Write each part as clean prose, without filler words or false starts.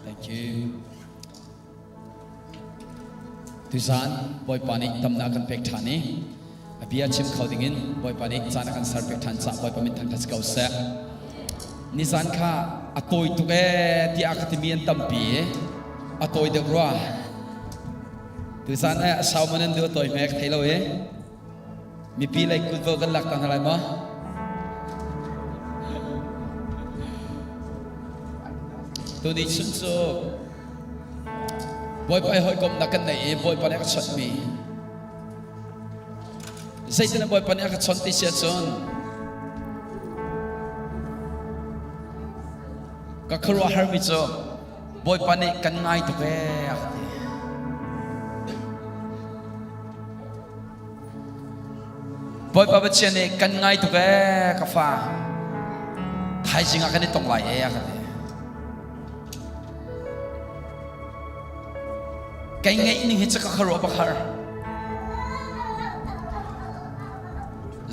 Thank you. Tuzan Bawipa nih damnak kan pek ṭhan i a bia chim kho dingin Bawipa nih caan a kan ser pek ṭhan caah Bawipa min thangṭhat si ko seh. Nizan kha a tawi tuk ee tiah a ka timi an tampi i a tawi deuh rua. Tuzan eh a sau man an duh a tawi hme ka thei lo i mipi lei kutvo kan lak ta hna lai maw? Tuni chun cu Bawipa i hawikomhnak kan nei i Bawipa nih a ka chawnhmi zeitin Bawipa nih a ka chawnh ti si ahcun ka khuaruahharmi cu Bawipa nih kan ngai tuk ee a ka ti. Bawipa Pathian nih kan ngai tuk ee ka fa thaizing ah kan i tong lai ee a ka ti. Kai ngeih ning hi cu ka khuaruah bak har.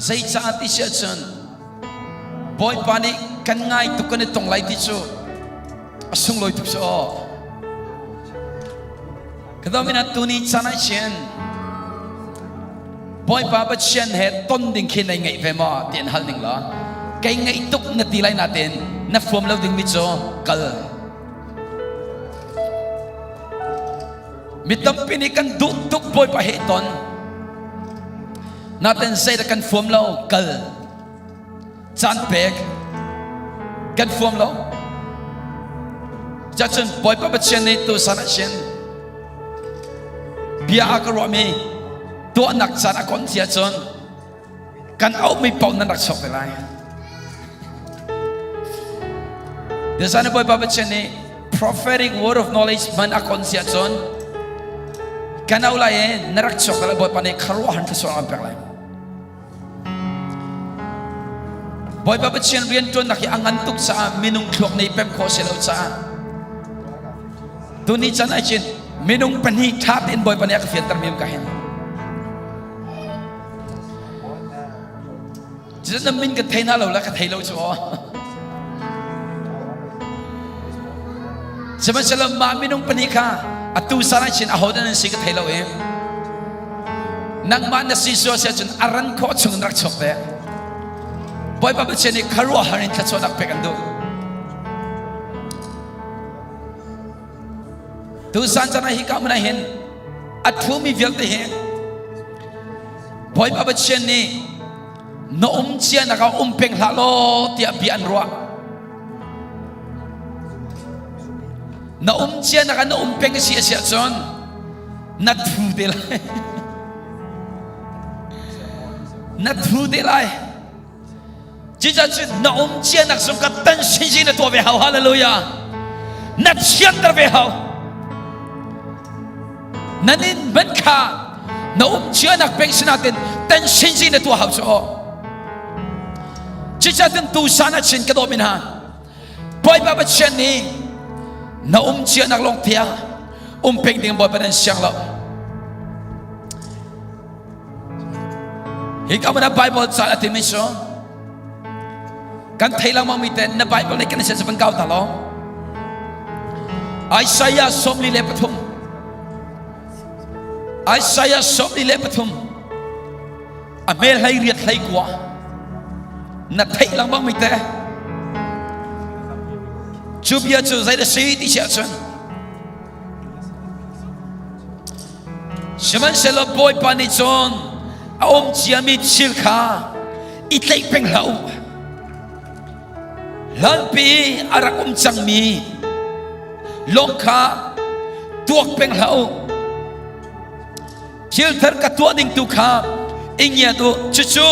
Zeicah ti si ahcun Bawipa nih kan ngai tuk kan i tong lai ti cu a sunglawi tuk cu aw. Ka tuni chan ah hin Bawipa Pathian he ton ding khi nai ngaih ve maw ti an hal ning law kei ngaih tuk na ti lai natin na fuam lo ding mi cu kal mi tampi nih kan duh tuk Bawipa he ton natin zeidah kan fuam lo kal caan pek kan fuam lo cacun Bawipa Pathian nih tu san ah hin bia a ka ruahmi tuahnak caan a kon cia cun kan auhmi paoh nan rak chuak te lai Design Bawipa Pathian nih prophetic word of knowledge man a kon sia cun kan au lai i na rak chuak te lai Bawipa nih kharuahhan thluachuah an pek lai Bawipa Pathian rianṭuannak hi a ngan tuk caah minung thluak nih pem khawh si lo caah tuni can ahcun minung pahnih ṭha tein Bawipa nih a ka fianter mi ka hin. Cucu na min ka thei na lo la ka thei lo cu aw. Sihmanhsehlaw mah minung pahnih kha atu san ahcun ahodah nan si ka thei lo i nangmah na si sual si ahcun a ran khawh chung in rak chuak ve. Bawipa Pathian nih khuaruahhar in thluachuahnak pek an duh. Tusan chan ah hika hmun ah hin a thumi vialte hi Bawipa Pathian nih na um cia nak ah um peng hlah law tiah bia an ruah. Na um cia nak ah na um peng si a si ahcun na thu te lai. Na thu te lai. Cucaah cun na um cia nak zong ka tan sinsin na tuah ve hau. Hallelujah. Na thianter ve hau. Na nin hmanh kha na um cia nak peng sinatin tan sinsin na tuah hau cu. Cucaah cun tu san ah chin ka dawt min ha. Bawipa Pathian nih na um cia nak lawng tiah um peng ding Bawipa nan siang lo. Hi ka mana Bible ca a timi cu kan thei lengmang mi te na Bible nih kan sian van kau ta lo. Isaiah 43 Isaiah 43 a hmel hlei riat hlei kua na theih lengmang mi te cu bia cu zei da si ti si ahcun sihmanhsehlaw Bawipa nih cun a um ciami thil kha i tlaih peng hlah u hlanpi a rak um cangmi lawng kha tuak peng hlah u Thil thar ka tuah ding tu kha i ngiat u. Cucu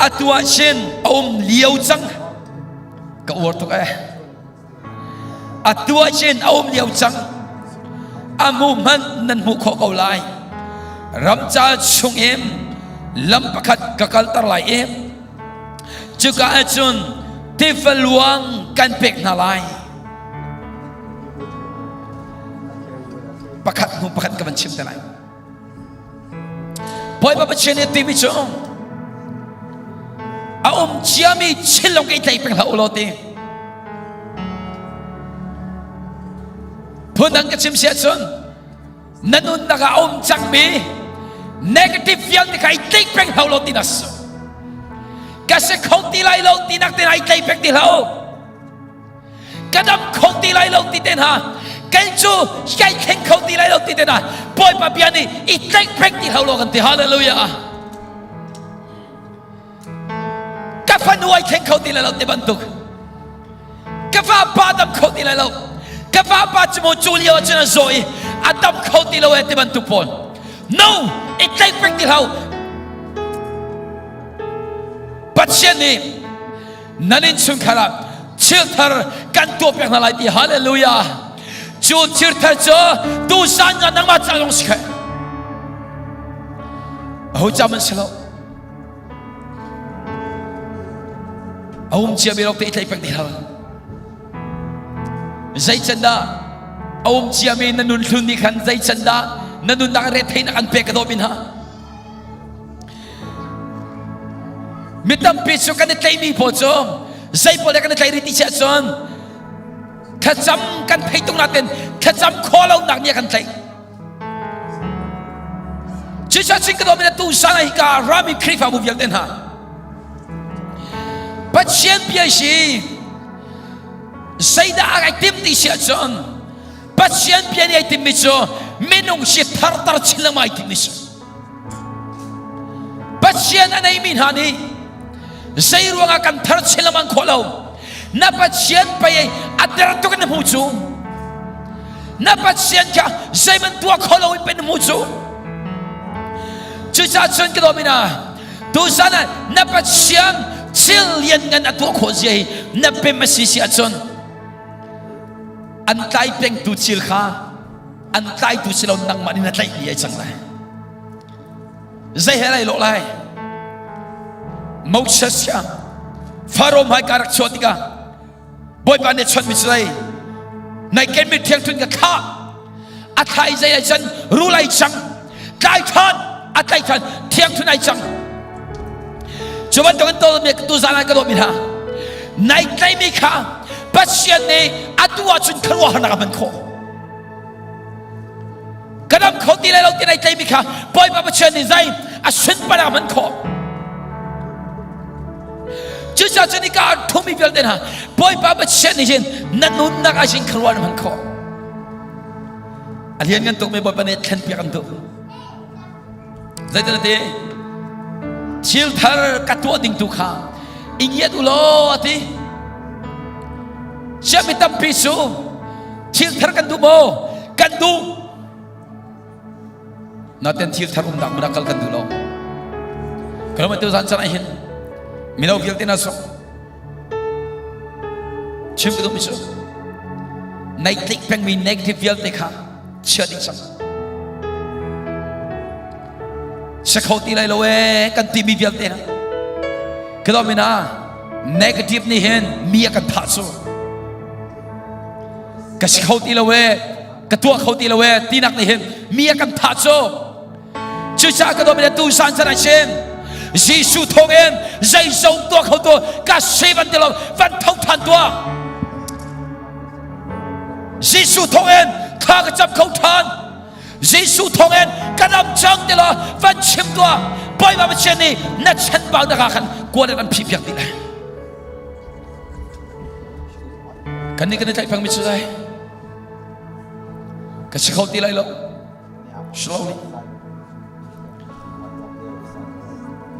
atu ah chin a um lio cang. Ka uar tuk eh. Atu ah chin a um lio cang. A hmu hmanh nan hmuh khawh ko lai. Ramca chung in lam pakhat ka kalter lai i cuka ahcun tiva luang kan pek hna lai. Pakhat hnu pakhat ka van chim te lai. Bawipa Pathian nih timi cu a um ciami thil lawng i tlei peng hlah u law ti. Phundang ka chim si ahcun na nunnak ah a um cangmi negative vialte kha i tlaih peng hau lo ti na si. Ka si kho ti lai lo tinak te ai tlaih peng ti hlah Ka dam kho ti lai lo ti te hna kei cu kai thleng kho ti lai lo ti te hna Bawipa bia nih i tlaih peng ti hau lo kan ti hallelujah. Ka fanu ai thleng kho ti lai lo ti bantuk ka fa pa dam kho ti lai lo ka fa pa cu mu cu lio cun a zaw i a dam kho ti lo e ti bantuk pawl no i tlaih peng ti hau Pathian nih nan innchungkhar ah thil thar kan tuah piak hna lai ti hallelujah cu thil thar cu tu zan nga nangmah ca lawng si khe aho ca man si lo A um cia mi lawng te i tlaih peng ti hlah. Zei can dah a um cia mi na nun hlun nih khan zei can dah na nunnak retheihnak an pek ka dawt min ha. Mi tampi cu kan i tlaihmi pawl cu zei pawl kan i tlaih rih ti chiah cun thlacam kan theih tung natin thlacam khawh lonak nih a kan tlaih. Cucaah cun ka dawmi na tu sang ah hika rami Khrihfabu vialte hna Pathian bia si zeidah a kai tim ti si ahcun Pathian bia nih ai timmi cu minung si thartar chin lengmang ai timmi si. Pathian a neimi hna nih zei ruangah kan thar chin lengmang khawh lo na Pathian pei a der tuk in na hmu cu na Pathian kha zeihmanh tuah kho lo in pei na hmu cu cucaah cun ka dawmi hna tuzan ah na Pathian thil lianngan a tuah khawh zia hi na pem a si si ahcun an tlai pengtu thil kha an tlaitu si lo nangmah nih na tlaih mi ai cang lai zei he lai lawh lai Moses kha Faro hmai ka rak chuah tikah Bawipa nih chawnh mi cu zei nai ken mi thiangthun ka thlah a thla i zei ai can rul ai cang tlai than a tlai than thiangthun ai cang cu bantuk in tol mi tu zan ah ka dawt mi hna nai tlai mi kha Pathian nih atu ahcun khuaruahharnak a hman khawh ka dam kho ti lai lo ti nai tleimi kha Bawipa Pathian nih zai a sunparnak a hman khawh cucaah cun hika ah thumi vialte hna Bawipa Pathian nih hin na nunnak ah hin khuaruah na hman khawh a lianngan tukmi Bawipa nih thlenpiak an duh Zeitin a ti? Thil thar ka tuah ding tu kha i ngiat u law a ti. Siami tampi cu thil thar kan duh maw? Kan duh. Naten thil thar umnak hmun ah kal kan duh lo. Kan tu zan chan ah hin mino vialte na sok chim ka duh mi cu nei tlik pengmi negative vialte kha chia ding cang si kho ti lai lo ee kan timi vialte na kilomina negative nih hin mi a kan thah cu ka si kho ti lo ee ka tuah kho ti lo ee tinak nih hin mi a kan thah cu cucaah ka dawmi tu san chan ah sin Jesuh thawngin zeizong tuah kho tu ka si van ti lo van tho than tuah Jesuh thawngin thla ka cam kho ṭhan. Jesuh thawngin ka dam cang ti law van chim tuah. Bawipa Pathian nih na chanbaunak ah khan kuan in an phih piak dih lai. Kan nih kan i tlaih pengmi cu lai. Ka si kho ti lai lo. Slowly.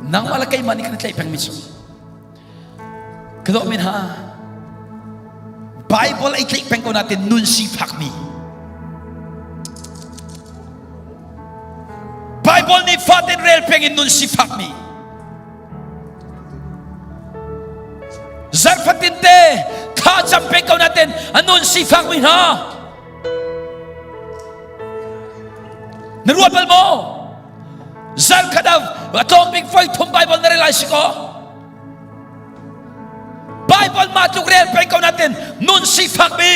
Nangmah le keimah nih kan i tlaih pengmi cu. Ka dawh men ha. Bible ei tlaih peng ko natin nun sifakmi. Bible nih fatin rel peng in nun sifakmi. Zarfatin te thla cam peng ko natin a nun sifakmi hna. Na ruat bal maw? Zarkhat ah a tlawm bik voi thum Bible na rel lai si kaw. Bible mah tluk rel peng ko natin nun sifak mi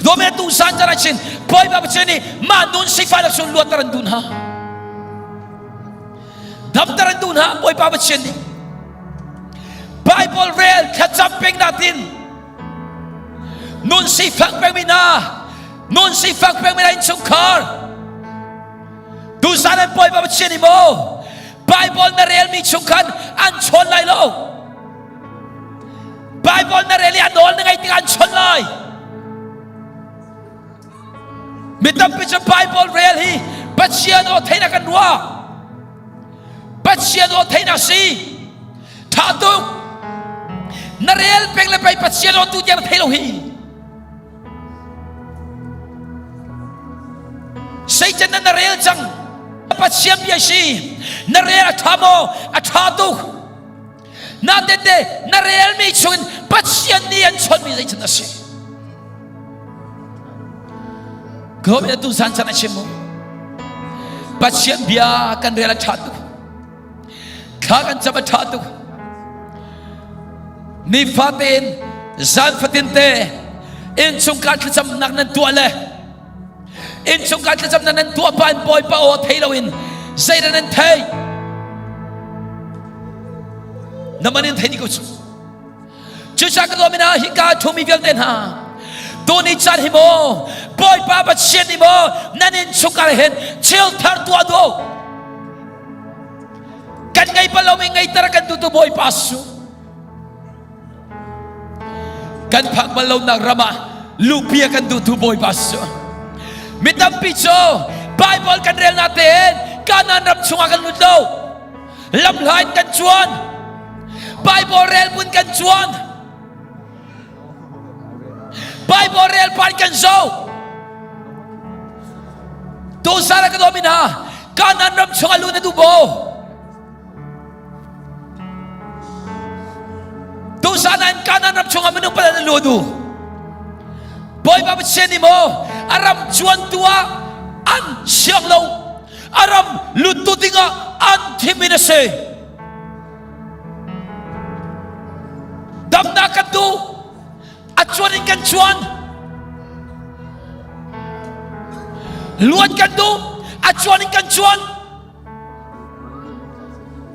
Dome tu san jara chin Bawipa Pathian nih mah nun sifak nak sun luat an dun ha damter an dun ha Bawipa Pathian nih Bible rel thlacam peng natin. Nun sifak pengmi hna, nun sifak pengmi hna innchungkhar. Tuzan an Bawipa Pathian i maw Bible na relmi chung khan an chawn lai lo. Bible na rel i a nawl na ngaih tikah an chawn lai. Mi tampi cu Bible rel hi Pathian aw theihnak kan ruah. Pathian aw theihnak si. Tha tuk. Na rel peng le pei Pathian aw tu tiang thei lo hi. Satan na rel cang. Pathian bia si. Na rel a tha maw? A tha tuk. Na tete na relmi chungin Pathian nih an chawnhmi zeitin a si. Ka in atu zan chan a chim mu. Pathian bia kan rel a ṭha tuk. Thla kan cam a ṭha tuk. Nifatein zan fatin te innchungkhar thlacamnak nan tuah le innchungkhar thlacamnak nan tuah pa in Bawipa aw thei loin zeidah nan thei? Na man in thei ni ko cu. Cucaah ka dawmi hna hika ṭhumi vialte hna tuni caan hi maw Bawipa Pathian nih maw nan innchungkhar hin thil thar tuah duh kan ngei bal lomi ngeiter kan duhtu Bawipa su kan phak bal lonak ram ah luhpi a kan duhtu Bawipa su mi tampi cu Bible kan relnak tein Kanaan ram chungah kan lut lo lamhla in kan cuan Bible rel bun kan cuan Bible rel pan kan zo tu sara ka domin ha kanan ram chung alu na du bo tu sana in kanan ram chung minung pala na lu du Bawipa Pathian ni mo aram chuan tu ah an siang lo a ram luttu dingah an thim in a si damnak kan duh a cuan in kan cuan luat kan duh a cuan in kan cuan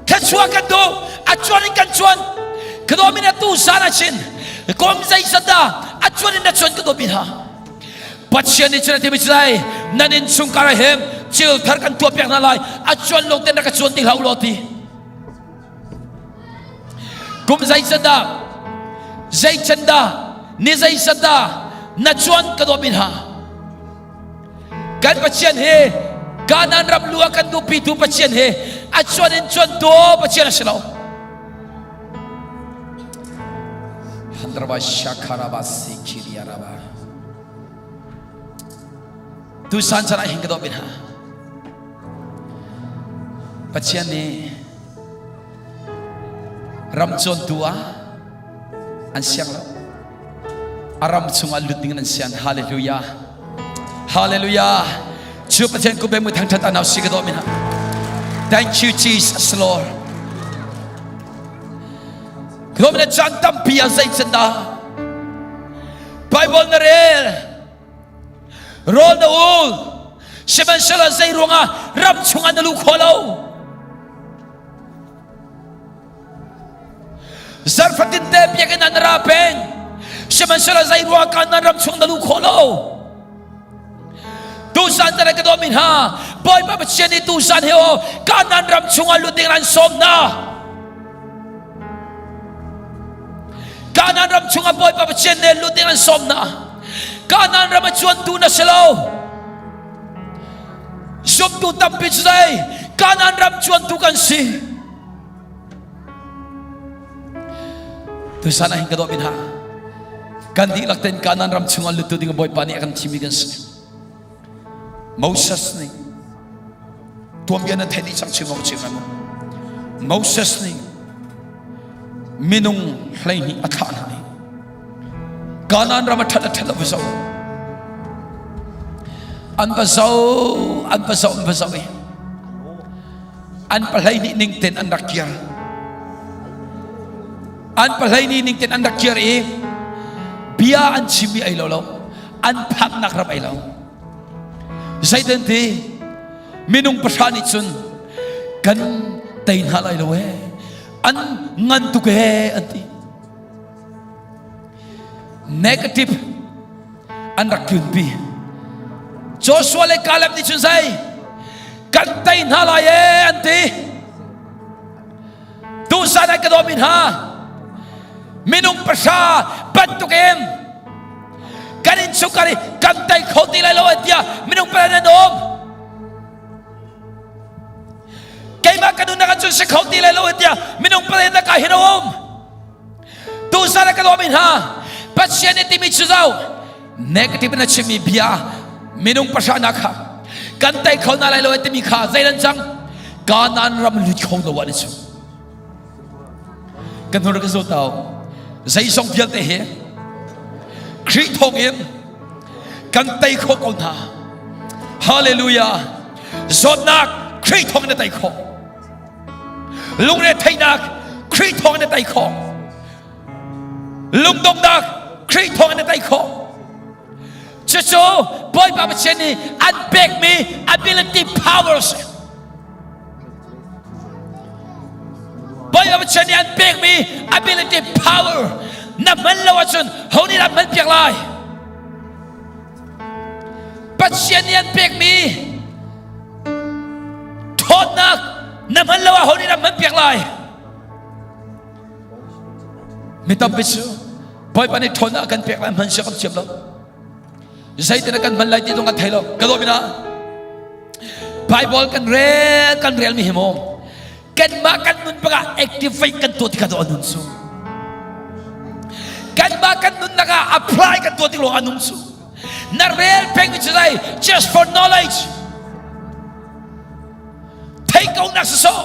thluachuah kan duh a cuan in kan cuan ka dawmin atu zan ah chin kom zeizat dah a cuan in na cuan ka dawmin ha Pathian nih cun a timi cu lai nan inn chungkar ah hin thil thar kan tuah piak hna lai a cuan lawng ten rak ka cuan ti hlah u law ti kum zeizat dah zei can dah ni zeizat dah na cuan ka dawt mi hna kan Pathian hi Kanaan ram lu a kan duhpitu Pathian hi a cuan in cuan tu Pathian a si lo Handraba shakharaba sikhiriaraba Tusan chan ah hin ka dawt hna. Pathian nih ram cawntu ah an siang lo. A ram chungah lut ding an sian. Hallelujah. Hallelujah. Cu Pathian ku be mu thangthat anau si ka dawt mi hna. Thank you Jesus Lord. Ka dawt caan tampi ah zei can dah Bible na rel rawl na ul sihmanhsehlaw zei ruangah ram chungah na luh khawh lo zarfatin te biakinn an ra peng sihmanhsehlaw zei ruangah Kanaan ram chung na luh khawh lo Tusan te ka dawmi hna Bawipa Pathian nih tusan hi aw Kanaan ram chungah lut ding an sawm hna Kanaan ram chungah Bawipa Pathian nih lut ding an sawm hna. Kanaan ram a cuantu na si lo. Zumtu tampi cu zei Kanaan ram cuantu kan si. Tusan ah hin ka dawt hna. Kan dihlak tein Kanaan ram chungah luttu ding Bawipa nih a kan thimi kan si. Moses nih tuanbia na theih dih cang chim awk chim lai mu Moses nih minung 12 a thlah hna i Kanaan ram a ṭhat a ṭhat lo va zoh an va zoh an va zoh an va zoh i an pahlei ning ten an rak kir an pahlei ning ten an rak kir i bia an chimmi ei lo lo an phaknak ram ei lo zeitin ti minung pahra nih cun kan tei hna lai lo ee an ngan tuk ee an ti negative. An rak tlunpi. Joshua le Caleb nih cun zei kan tei hna lai ee an ti. Tuzan ah ka dawmi hna minung pahra bantukin kan innchungkhar i kan tei kho ti lai lo tiah minung pahra nan um. Keimah ka nunnak ah cun si kho ti lai lo tiah minung pahra na ka hin a um. Tuzan ah ka dawmi hna Pathian nih timi cu zoh negative na chimmi bia minung pahra na kha kan tei kho na lai lo timi kha zei nan cang Kanaan ram lut kho lo an cu kan hur ka zo tau zeizong vialte hi Khrih thawng in kan tei kho ko hna hallelujah zawtnak Khrih thawng in na tei khawh lungre theihnak Khrih thawng in na tei khawh lungdonghnak Khrih thawng in na tei khawh cucu Bawipa Pathian nih an pekmi ability powers Bawipa Pathian nih an pekmi ability power na hman lo ahcun ho nih dah hman piak lai Pathian nih an pekmi ṭhawnnak na hman lo ah ho nih dah hman piak lai Mi tampi cu Bawipa nih ṭhawnnak a kan pek lai hman sia kan thiam lo. Zeitin a kan hman lai ti zong kan thei lo. Ka dawt mina Bible kan rel kan rel mi hi maw kanmah kan nun bak ah activate kan tuah tikah a nun cu. Kanmah kan nunnak ah apply kan tuah tik lawng a nung cu. Na rel peng mi cu zei just for knowledge. Thei ko nak sawsawh.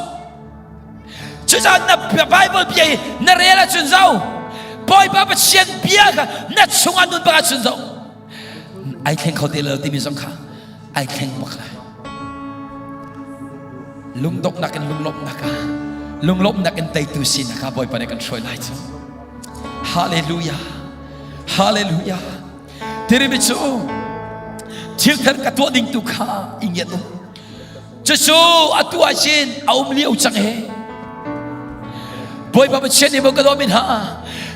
Cucaah na Bible bia hi na rel ahcun zo Bawipa Pathian bia kha na chungah nun bak ahcun zo ai thleng kho te lo timi zong kha ai thleng bak lai. Lungdonghnak in lunglawmhnak ah lunglawmhnak in teitu sinak ah Bawipa nih kan hruai lai cu. Hallelujah. Hallelujah. Tirimi cu thil thar ka tuah ding tu kha i ngiat um. Cucu atu ah cun a um lio cang he. Bawipa Pathian nih maw ka dawmi hna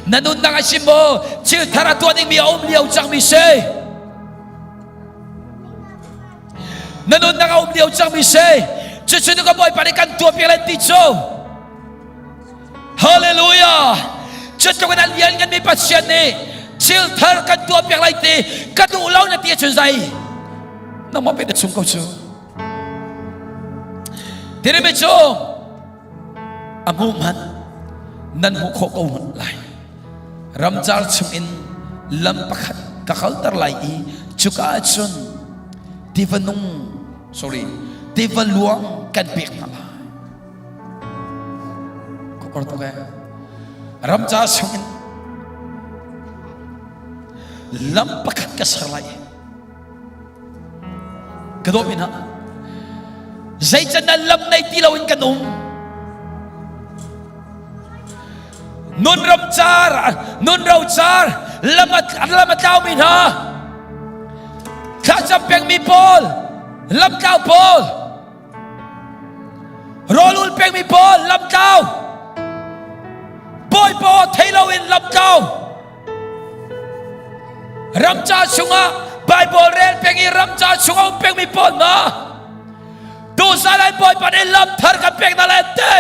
na nunnak a sim maw thil thar a tuah dingmi a um lio cangmi si. Na nunnak a um lio cangmi si. Cucu ka Bawipa nih kan tuah piak lai ti cu. Hallelujah! Cutluk in a lian nganmi Pathian nih thil thar kan tuah piak lai ti ka duh lo na ti ahcun zei nangmah pe na chung ko cu. Tirimi cu a hmuh hmanh nan hmuh khawh ko lai. Ramcar chungin lam pakhat ka kalter lai i cuka ahcun tiva nung sorry tiva luang kan pek hna lai. Ramca chungin lam pakhat ka ser lai. Ka dawt hna. Zeican na lam nei ti loin kan um. Nun ram car, nun ro car, lam a lam a tlaumi hna. Thlacam pengmi pawl, lam tlau pawl, Rawlul pengmi pawl lamtlau Bawipa aw thei loin lamtlau Ramca chungah Bible rel peng i ramca chungah um pengmi pawl hna tuzan ai Bawipa nih lam thar kan pek hna lai te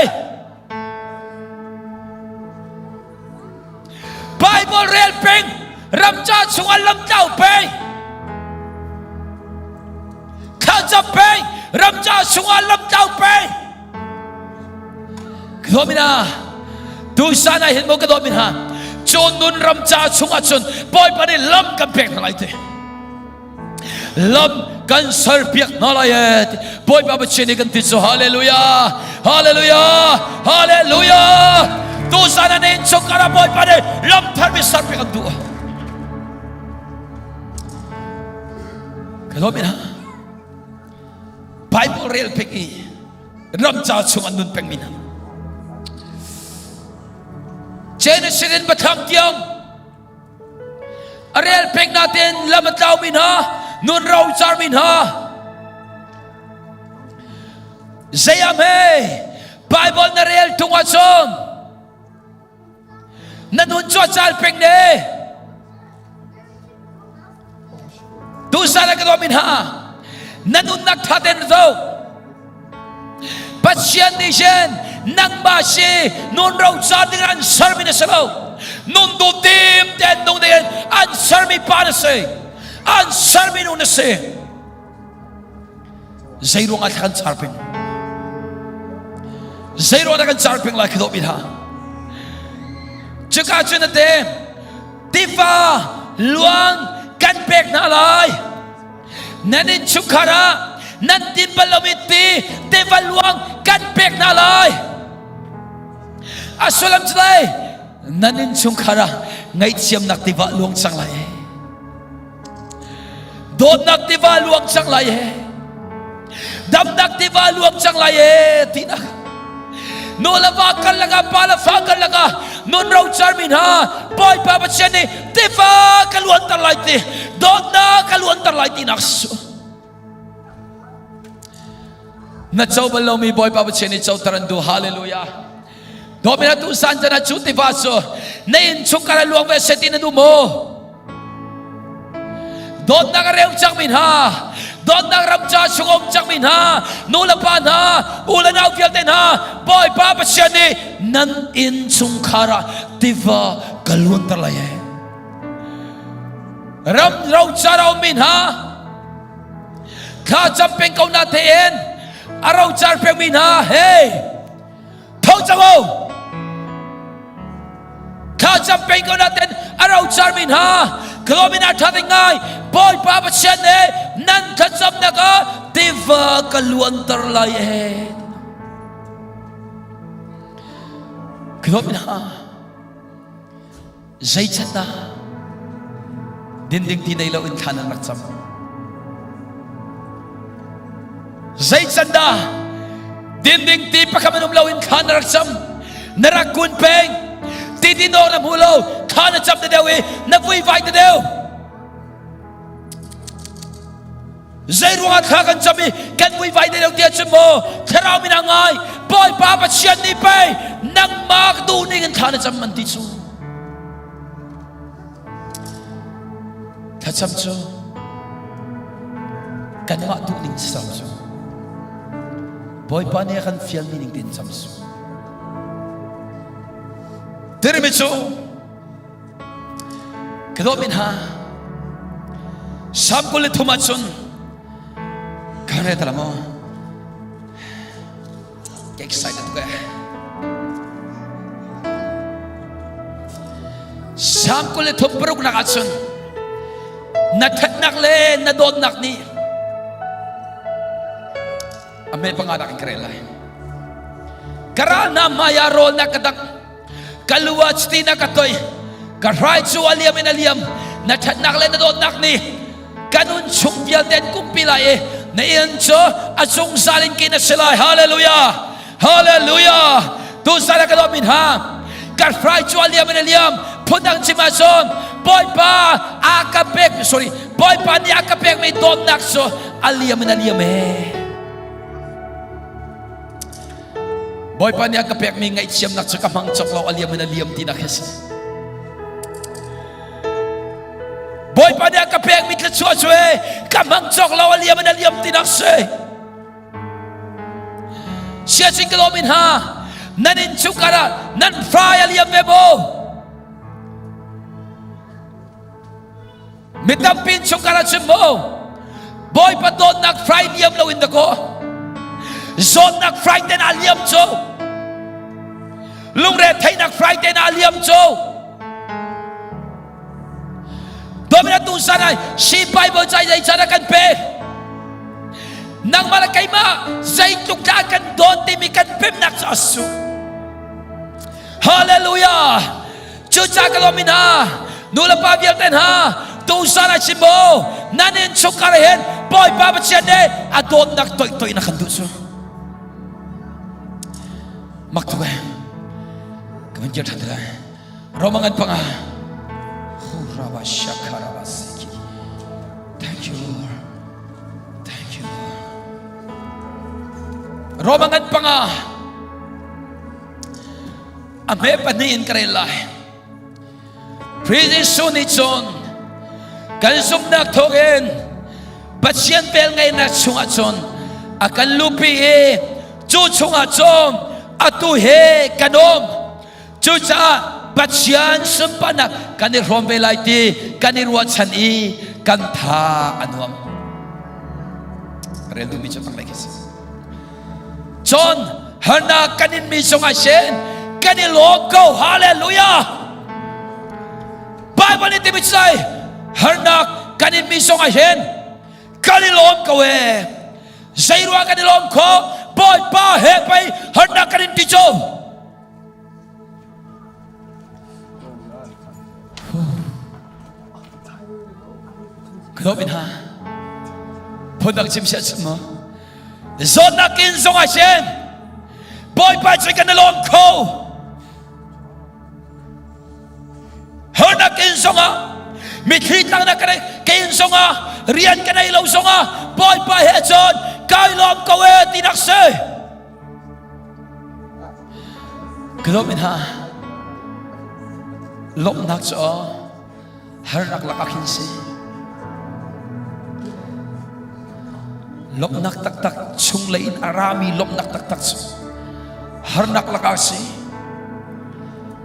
Bible rel peng ramca chungah lamtlau peng thlacam peng ramca chungah lamtlau peng ka dawt mina tusan ah hin maw ka dawt mina cun nun ramca chungah cun Bawipa nih lam kan pek hna lai te lam kan serpiak hna lai e Bawipa Pathian nih kan ti cu hallelujah hallelujah hallelujah tuzan an in chung kara Bawipa nih lam thar mi serpiak an duh ka lawm ina Bible rel pek i ramca chung an nun peng mi hna Genesis in bathang tiang A rel peng natein lam a tlaumi hna, nun rocarmi hna. Zei ah hme Bible na rel tung ahcun na nun cu a cal peng ne. ka min ha na nunnak tha ten zo Pathian nih hin nangmah si nun roca ding an sermi na si lo nun duh tim ten nung ding an sermi pa na si an sermi nu na si zei ruangah thla kan car peng zei ruangah kan car peng lai khi dawh mi hna cuka cun a te tiva luang kan pek hna lai nan innchungkhar ah nan din bal lomi ti tiva luang kan pek hna lai a sullam cu lai nan innchungkhar ah ngaihthiamnak tiva luang cang lai dawtnak tiva luang cang lai he damnak tiva luang cang lai e tinak nu le va karlak ah pa le fa karlak ah nun rocar mi hna Bawipa Pathian nih tiva ka luanter lai ti dawtnak ka luanter lai tinak su na co bal lomi Bawipa Pathian nih coter an duh hallelujah Dawmina tu san cana cu tiva cu na inn chung kar luang ve se ti na duh maw Dawtnak a reu cangmi hna, dawtnak ramca chung um cangmi hna, nu le pa hna, u le nau vialte hna, Bawipa Pathian nih nan inn chungkhar ah tiva ka luanter lai e. Ram rocar a ummi hna, thla cam peng ko na tein a rocar pengmi hna, hey, Tho cang u! Thlacam peng ko naten a rocarmi hna kalomin a ṭha ding ngai Bawipa Pathian nih nan thlacamnak ah tiva ka luanter lai e. Kalomin hna Zeicandah dinding ti nei loin thlan an rak cam? Zeicandah dinding ti pakhat an um loin thlan na rak cam? Na rak kun peng ti din awk na hmu lo thla na cam te deuh i na vuivai te deuh. Zei ruangah thla kan cam i kan vuivai te deuh tiah cun maw thlarau min a ngai Bawipa Pathian nih pei nangmah duh ning in thla na cam an ti cu. Thlacam cu kanmah duh ning cam cu Bawipa nih a kan fialmi ning tein cam su. Tirimi cu Ka dawtmi hna, Salm 23 ahcun ka rel ta maw? Ka excited tuk eh. Salm 23 paruknak ahcun na thatnak le na dawtnak nih a me panga nak in ka rel lai. Ka ral hna hmai ah rawl na ka dangh ka lu ah chiti na ka toi ka hrai cu a liam in a liam na ṭhatnak le na dawtnak nih ka nun chung vialte an kumpi lai i na inn cu a zungzal in kin a si lai hallelujah hallelujah tu zan ah ka dawt mi hna ka hrai cu a liam in a liam phundang chim ahcun bawipa a ka pek sorry bawipa nih a ka pekmi dawtnak cu a liam in a liam ee Bawipa nih a ka pekmi ngaihthiamnak cu ka hmang cawk lo a liam in a liam tinak hi a si. Bawipa nih a ka pekmi thluachuah cu e ka hmang cawk lo a liam in a liam tinak si. Siacing ka lawm in ha nan inn chungkhar ah nan fai a liam ve maw? Mi tampi chungkhar ah chim maw Bawipa dawtnak frai liam lo in dakaw zawtnak frai ten a liam cu lungre theihnak frai ten a liam cu Domina tu san ai si Bible cai zei chan kan pe nangmah le keimah zeitluk dah kan dawt timi kan pemnak cu a su Hallelujah Cucaah ka lawm hna nu le pa vialte hna tuzan ah chim maw nan inn chungkhar hin Bawipa Pathian nih a dawtnak toih toih na kan duh cu mak tuk eh ka van kir ṭhan te lai Roma ngan panga Huraba shakaraba siki Thank you Lord Thank you Lord Roma ngan panga A hme pahnih in ka rel lai. Khrih Jesuh nih cun kan zumhnak thawngin Pathian velngeihnak chungah cun a kan luhpi i cu chungah cun atu he kan um. Cucaah Pathian sunparnak kan i hrawm ve lai ti kan i ruahchan i kan tha a nuam. Rel duhmi cu tanglei khi si. Cun harnak kan inmi cungah sin kan i lawm ko. Hallelujah! Bible nih timi cai harnak kan inmi zongah hin kan i lawm ko ee. Zei ruang kan i lawm kho? Bawipa he pei harnak kan in ti cu. Ka in ha. Phundang chim sia chim maw? Zawtnak in zongah hin Bawipa cu kan i lawm kho. Harnak in zongah mithli tlangnak ka kein zongah rian ka nei lo zongah Bawipa he cun kai lawm ko e tinak si. Ka lawm in ha lawmhnak cu harnak lakah khin si. Lawmhnak taktak chunglei in a rami lawmhnak taktak cu harnak lakah si.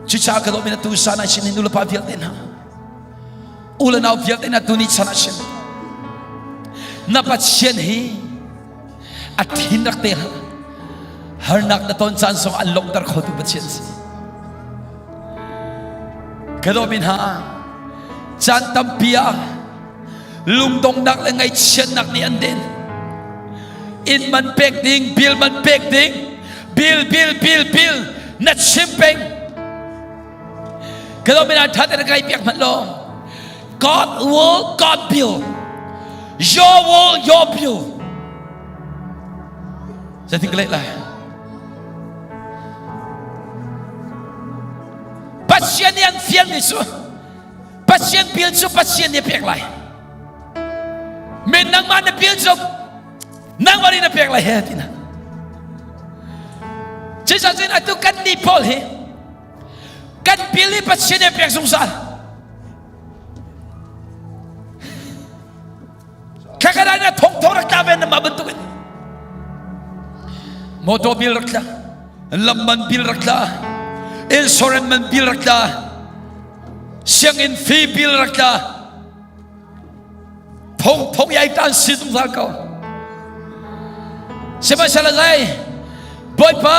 Cucaah ka lawm in atu san ah sin nu le pa vialte hna u le nau vialte hna tuni chan ah sin na Pathian hi a thin rak te hlah harnak na ton caan zong an lawmhter khotu Pathian si. Ka lawm in ha caan tampi ah lungdongnak le ngaihchiatnak nih an den inn man pek ding bill man pek ding bill bill bill bill na chim peng ka lawm in tha te na kai piak hmanh law God will God bill your will your bill zeitin ka leh lai Pathian nih an fialmi cu Pathian bil cu Pathian nih a pek lai. Men nangmah na bil cu nangmah nih na pek lai he tina. Cucaah atu kan nih pawl hi kan bil hi Pathian nih a pek zungzal. Khakadai na thong thong rak tla ve na mah bantuk in motor bill rak tla lam man bill rak tla insurance man bill rak tla sianginn fee bill rak tla thong thong yai tan si zungzal ko sihmanhsehlaw zai bawipa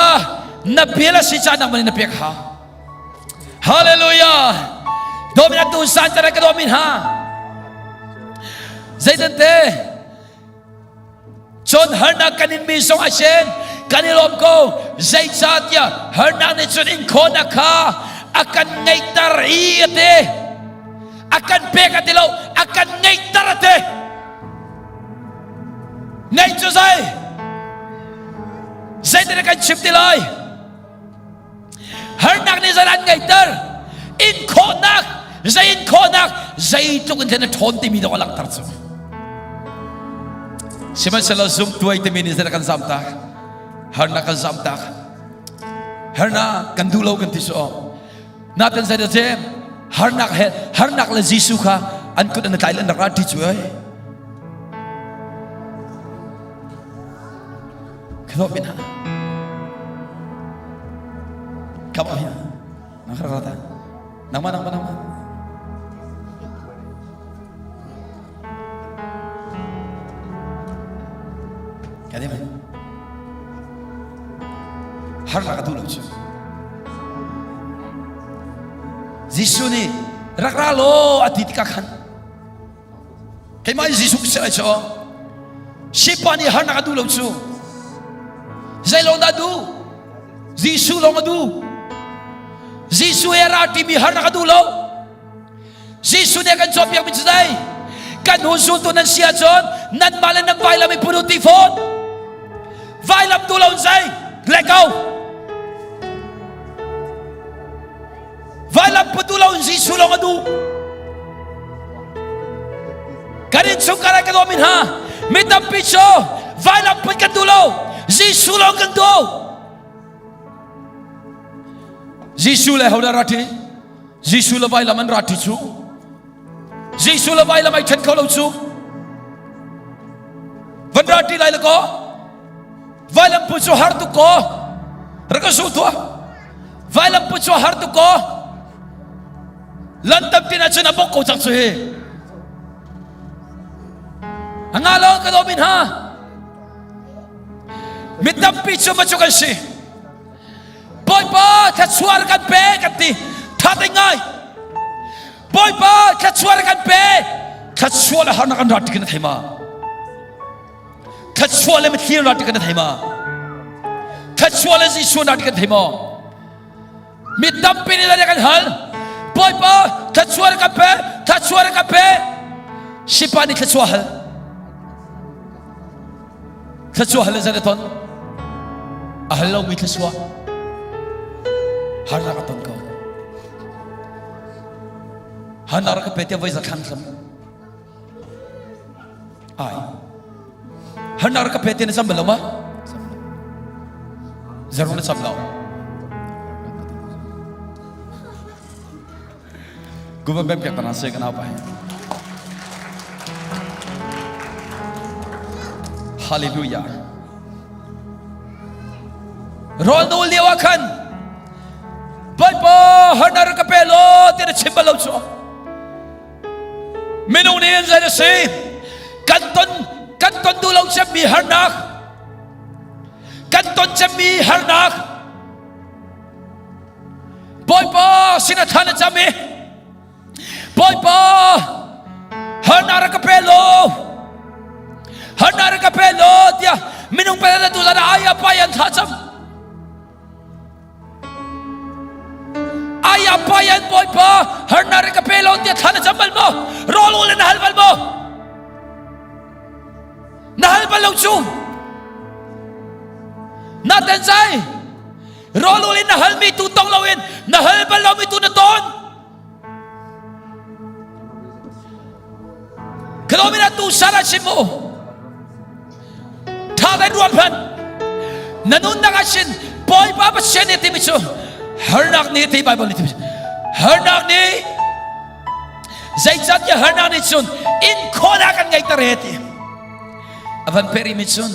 na bill a si ca nang man na pek ha Hallelujah. Domin atu san tara ka domin ha. Zeitante cun harnak kan in mi zong a sin kan i lawm ko zeicahtiah harnak nih cun in khawhnak kha a kan ngeihter i a ti a kan pek a ti lo a kan ngeihter a ti ngeih cu zei zeitin kan chim ti lai Harnak nih zei an ngeihter in khawhnak zei in khawhnak zeitluk in then a ṭhawn timi dawh a langhter cu sihmanhsehlaw zumtuai timi nih zei kan zamtak harnak kan zamtak harnak kan duh lo kan ti su natin zei dah harnak he harnak le Jesuh kha an kut an tlai le an rak ra ti cu ai Khadawh bin ha. Come on here. Nang kha Nangmah nangmah nangmah. Kadi mai. Har la ka tu lo chu. Jesuh nih rak ra law a ti tikah khan Keimah in Jesuh si lai cu. Sipa nih harnak a duh lo cu. Zei lawng dah duh? Jesuh lawng a duh. Jesuh he ra timi harnak a duh lo. Jesuh nih a kan cawnpiakmi cu zei? Kan hnu zultu nan si ahcun nanmah le nan vailam i put u ti fawn. Vailam duh lo in zei? Let go. Vailam put duh lo in Jesuh lawng a duh. Kan innchungkhar ah ka dawmi hna, mi tampi cu vailam put kan duh lo, Jesuh lawng kan duh. Jesuh le hodah ra ṭi? Jesuh le vailam an ra ṭi cu. Jesuh le vailam ai ṭhen kho lo cu. February lai le ko vailam pu cu har tuk ko rak ka su tua vailam pu cu har tuk ko lan tampi na cun a bok ko cang cu hi anga lo ka do min ha mi tampi cu ma cu kan si Bawipa thluachuah kan pe kan ti tha te ngai Bawipa thluachuah kan pe thluachuah le harnak an rat ti kan thei ma thluachuah le mitthli an rat ti kan thei ma thluachuah le Jesuh an rat ti kan thei maw mi tampi nih kan hal Bawipa thluachuah kan pe thluachuah kan pe sipa nih thluachuah hal Thluachuah hal le zei na ton? A hal lomi thluachuah harnak a ton ko. Harnak rak ka pe tiah voi za thlang thlam. Ai. Harnak rak ka pe tiah na cam bal lo ma? Zerung na cam lo. Kuva bem piak tana se kan pa Hallelujah. Rawl nu lio ah khan Bawipa harnar ka pe lo ti na chim bal lo cu. Minung nih zei na si kan ton kan ton duh lo cemmi harnak kan ton cemmi harnak Bawipa sin a thla na cam i Bawipa harnak rak ka pe law harnak rak ka pe law tiah minung pe na tu zan ai a pai an thla cam ai a pai an Bawipa harnak rak ka pe law tiah thla na cam bal maw rawl ul na hal bal maw na hal bal lo cu na ten zai Rawlul in na halmi tu tong loin na hal bal lomi tu na ton. Kalomina tu sara chim mu. Tha ten ruat hman. Na nunnak ah sin Bawipa Pathian nih timi cu harnak nih ti Bible nih timi harnak nih zeicahtiah harnak nih cun in khawhnak kan ngeihter he ti a van peri mi cun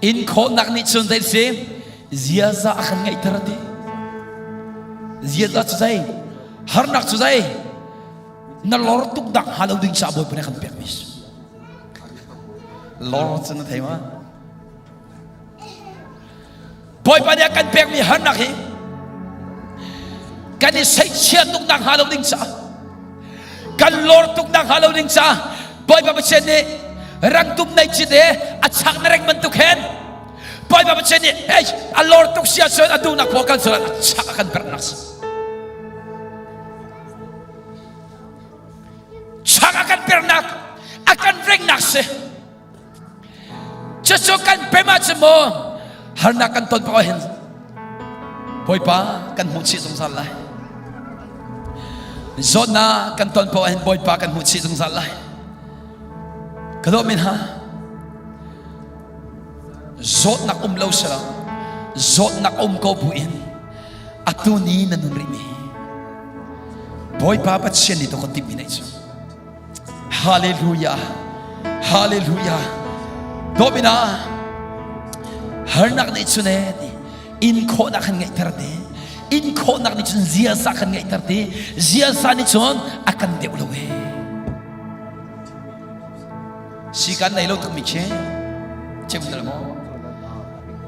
in khawhnak nih cun zei si ziaza a kan ngeihter a ti ziaza cu zei harnak cu zei na lor tuk dak hnga lo ding ca bawipa nih kan pek mi lor cu na thei ma bawipa nih a kan pek mi harnak hi kan i seihchia tuk nak hnga lo ding ca kan lor tuk nak hnga lo ding ca bawipa Pathian nih rangtum nei cit e a chak na reng bantuk hen Bawipa Pathian nih hey a lor tuk sia cun a duhnak pawl kan sual a chak a kan berhnak si chak a kan pernak a kan rengnak si cucu kan pem ahcun maw harnak kan ton paoh hin Bawipa kan hmuh chih zungzal lai zawtnak kan ton paoh hin Bawipa kan hmuh chih zungzal lai ka dawt min ha Zawtnak um lo selaw zawtnak um ko buin atu ni na nun rih mi Bawipa Pathian nih to kan timh mi cu Hallelujah Hallelujah Dawmina harnak nih cun e ti in khawhnak kan ngeihter te in khawhnak nih cun ziaza kan ngeihter te ziaza nih cun a kan deuh lo e Sikan nei lo tukmi khi chim na maw?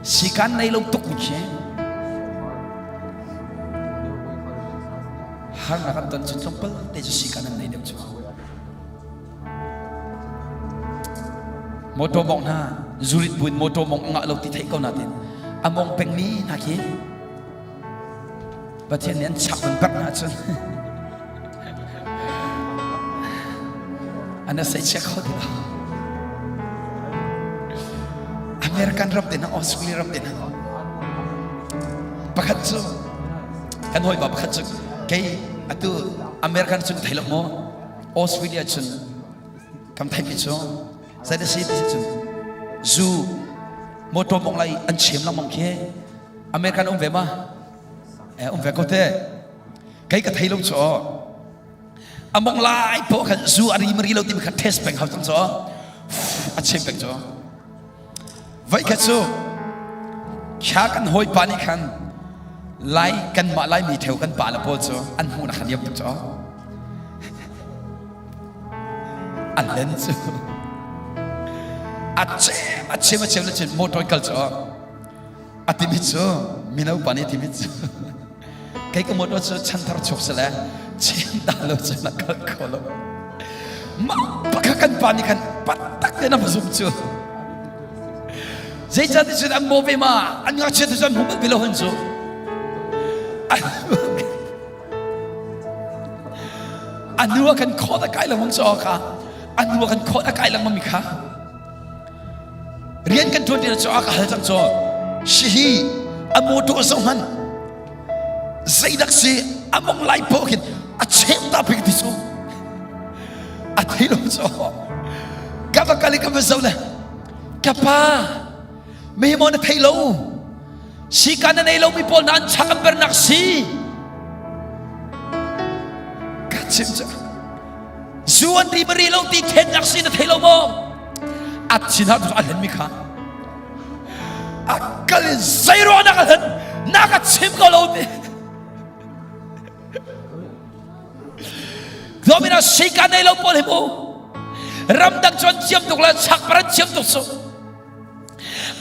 Sikan nei lo tukmi khi harnak an ton cu tlawmpal te cu sikan an nei deuh cu. Motor mong hna zurit buin motor mong ngah lo ti theih ko natin a mong pengmi hna khi Pathian nih an chak an perh hna cun an sei chia kho ti lo American ram te hna Australia ram te hna pakhat cu kan hawipa pakhat cu kei atu American cun thei lo maw Australia cun kam thei mi cu zei da si ti cun zu motor mong lai an chem lengmang khi American um ve ma eh um ve ko te kei ka thei lo chu among lai po khan zu ari mari lo ti kha test peng hau cang cho a chem peng cho. Voikhat cu kha kan hawipa nih khan Lai kanmah Laimi theo kan pa le pawl cu an hmuhnak kha niam tuk cu. A len cu a cem a chem a chem le chin motor kal cu a timi cu mino pa nih timi cu kei ka motor cu chanthar chuk sile chem ta lo cu na kal kho lo mah pakha kan pa nih khan patak te na va zum cu zeicahti cun an maw ve ma an ngakchia tu cu an hmu bal lo han cu a nu a kan khawt a kai lengmang cu kha a nu a kan khawt a kai lengmang mi kha rian kan ṭuan ṭi cu a ka hal cang cu si hi a motor zoh hman zeidak si a mong lai poh khin a chem ta pik ti cu a thei lo cu ka va kal i ka va zoh le ka pa mi maw na thei lo sika na nei lomi pawl na an chak an bernak si ka chim cu zu an ri mari lo ti thennak si na thei lo maw a thin har a hlen mi kha a kal in zeiruang na ka hlen na ka chim ko lo ti Domina sika nei lo pawl hi mu ramdang chuan thiam tuk le chak paran thiam tuk su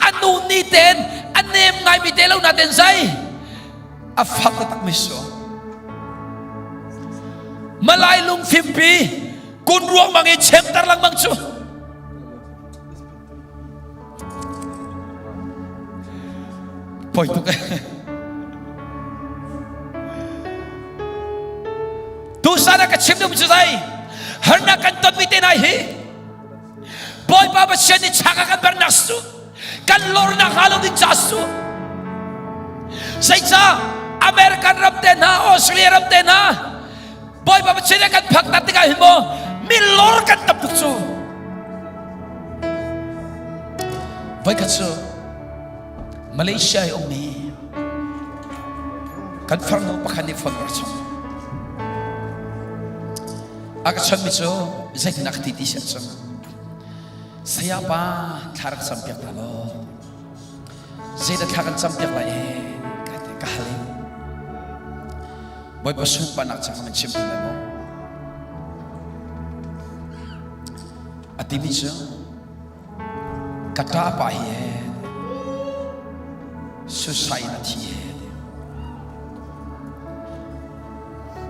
a nu ni ten a nem ngai mi te lo na ten zai a fak tak mi su malai lung fimpi kun ruang mang i chemtar langmang cu Poi tuk Tusan ah ka chim duhmi cu zei harnak kan tonmi te hna hi Bawipa Pathian nih chak a kan bernak su kan lornak hnga lo ding ca su zeicah American ram te hna Australia ram te hna Bawipa Pathian kan phak tak tikah hin maw mi lor kan tam tuk cu voikhat cu Malaysia i ummi kan farnu pakhat nih phone rak chawnh a ka chawnhmi cu zeitin a ka ti ti si ahcun saya pa thla rak campiak ta law zeidah thla kan campiak lai e ka ti ka hal i Bawipa sunparnak ca kan chim lai maw a timi cu ka ṭa pa hi he suicide in a thi he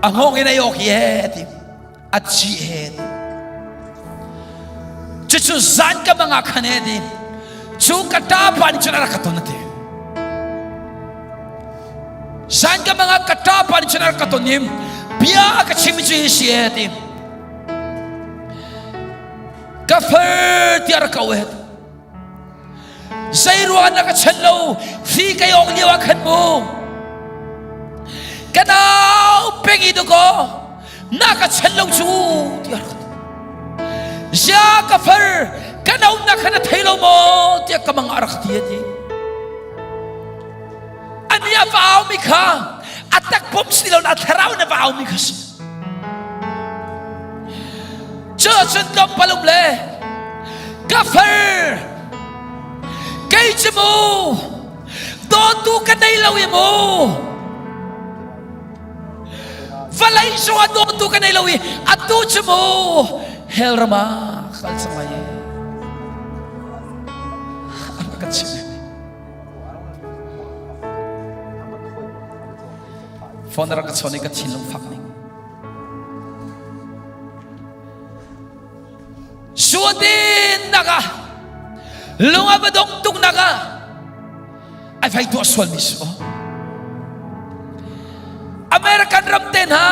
a hngawng in a awk hi he ti a ci he ti cucu zan ka mang ah khan he ti cu ka ṭa pa nih cun a rak ka ton a ti zan ka mang ah ka ṭa pa nih cun a rak ka ton i bia a ka chim cu hi si he ti ka far tiah rak ka he zei ruang na ka chen lo fi kai ong lio ah khan mu ka nau peng i ko na ka chen lo cu tiah rak zia ka far ka nau na khan a thei lo maw tiah ka mang a rak ti ti ani a va au mi kha a tak pum si lo na thlarau na va au mi kha si Cu cun tlawmpal um le ka far kei cu mu dawtu ka nei lo i mu vawlei cungah dawtu ka nei lo i atu cu mu hell ram ah kal cang lai a ka chim phone rak ka chawn i ka thinlung fak ning Suatin nak ah lung a va dong tuk nak ah ai fai tuah sual mi su American ram te hna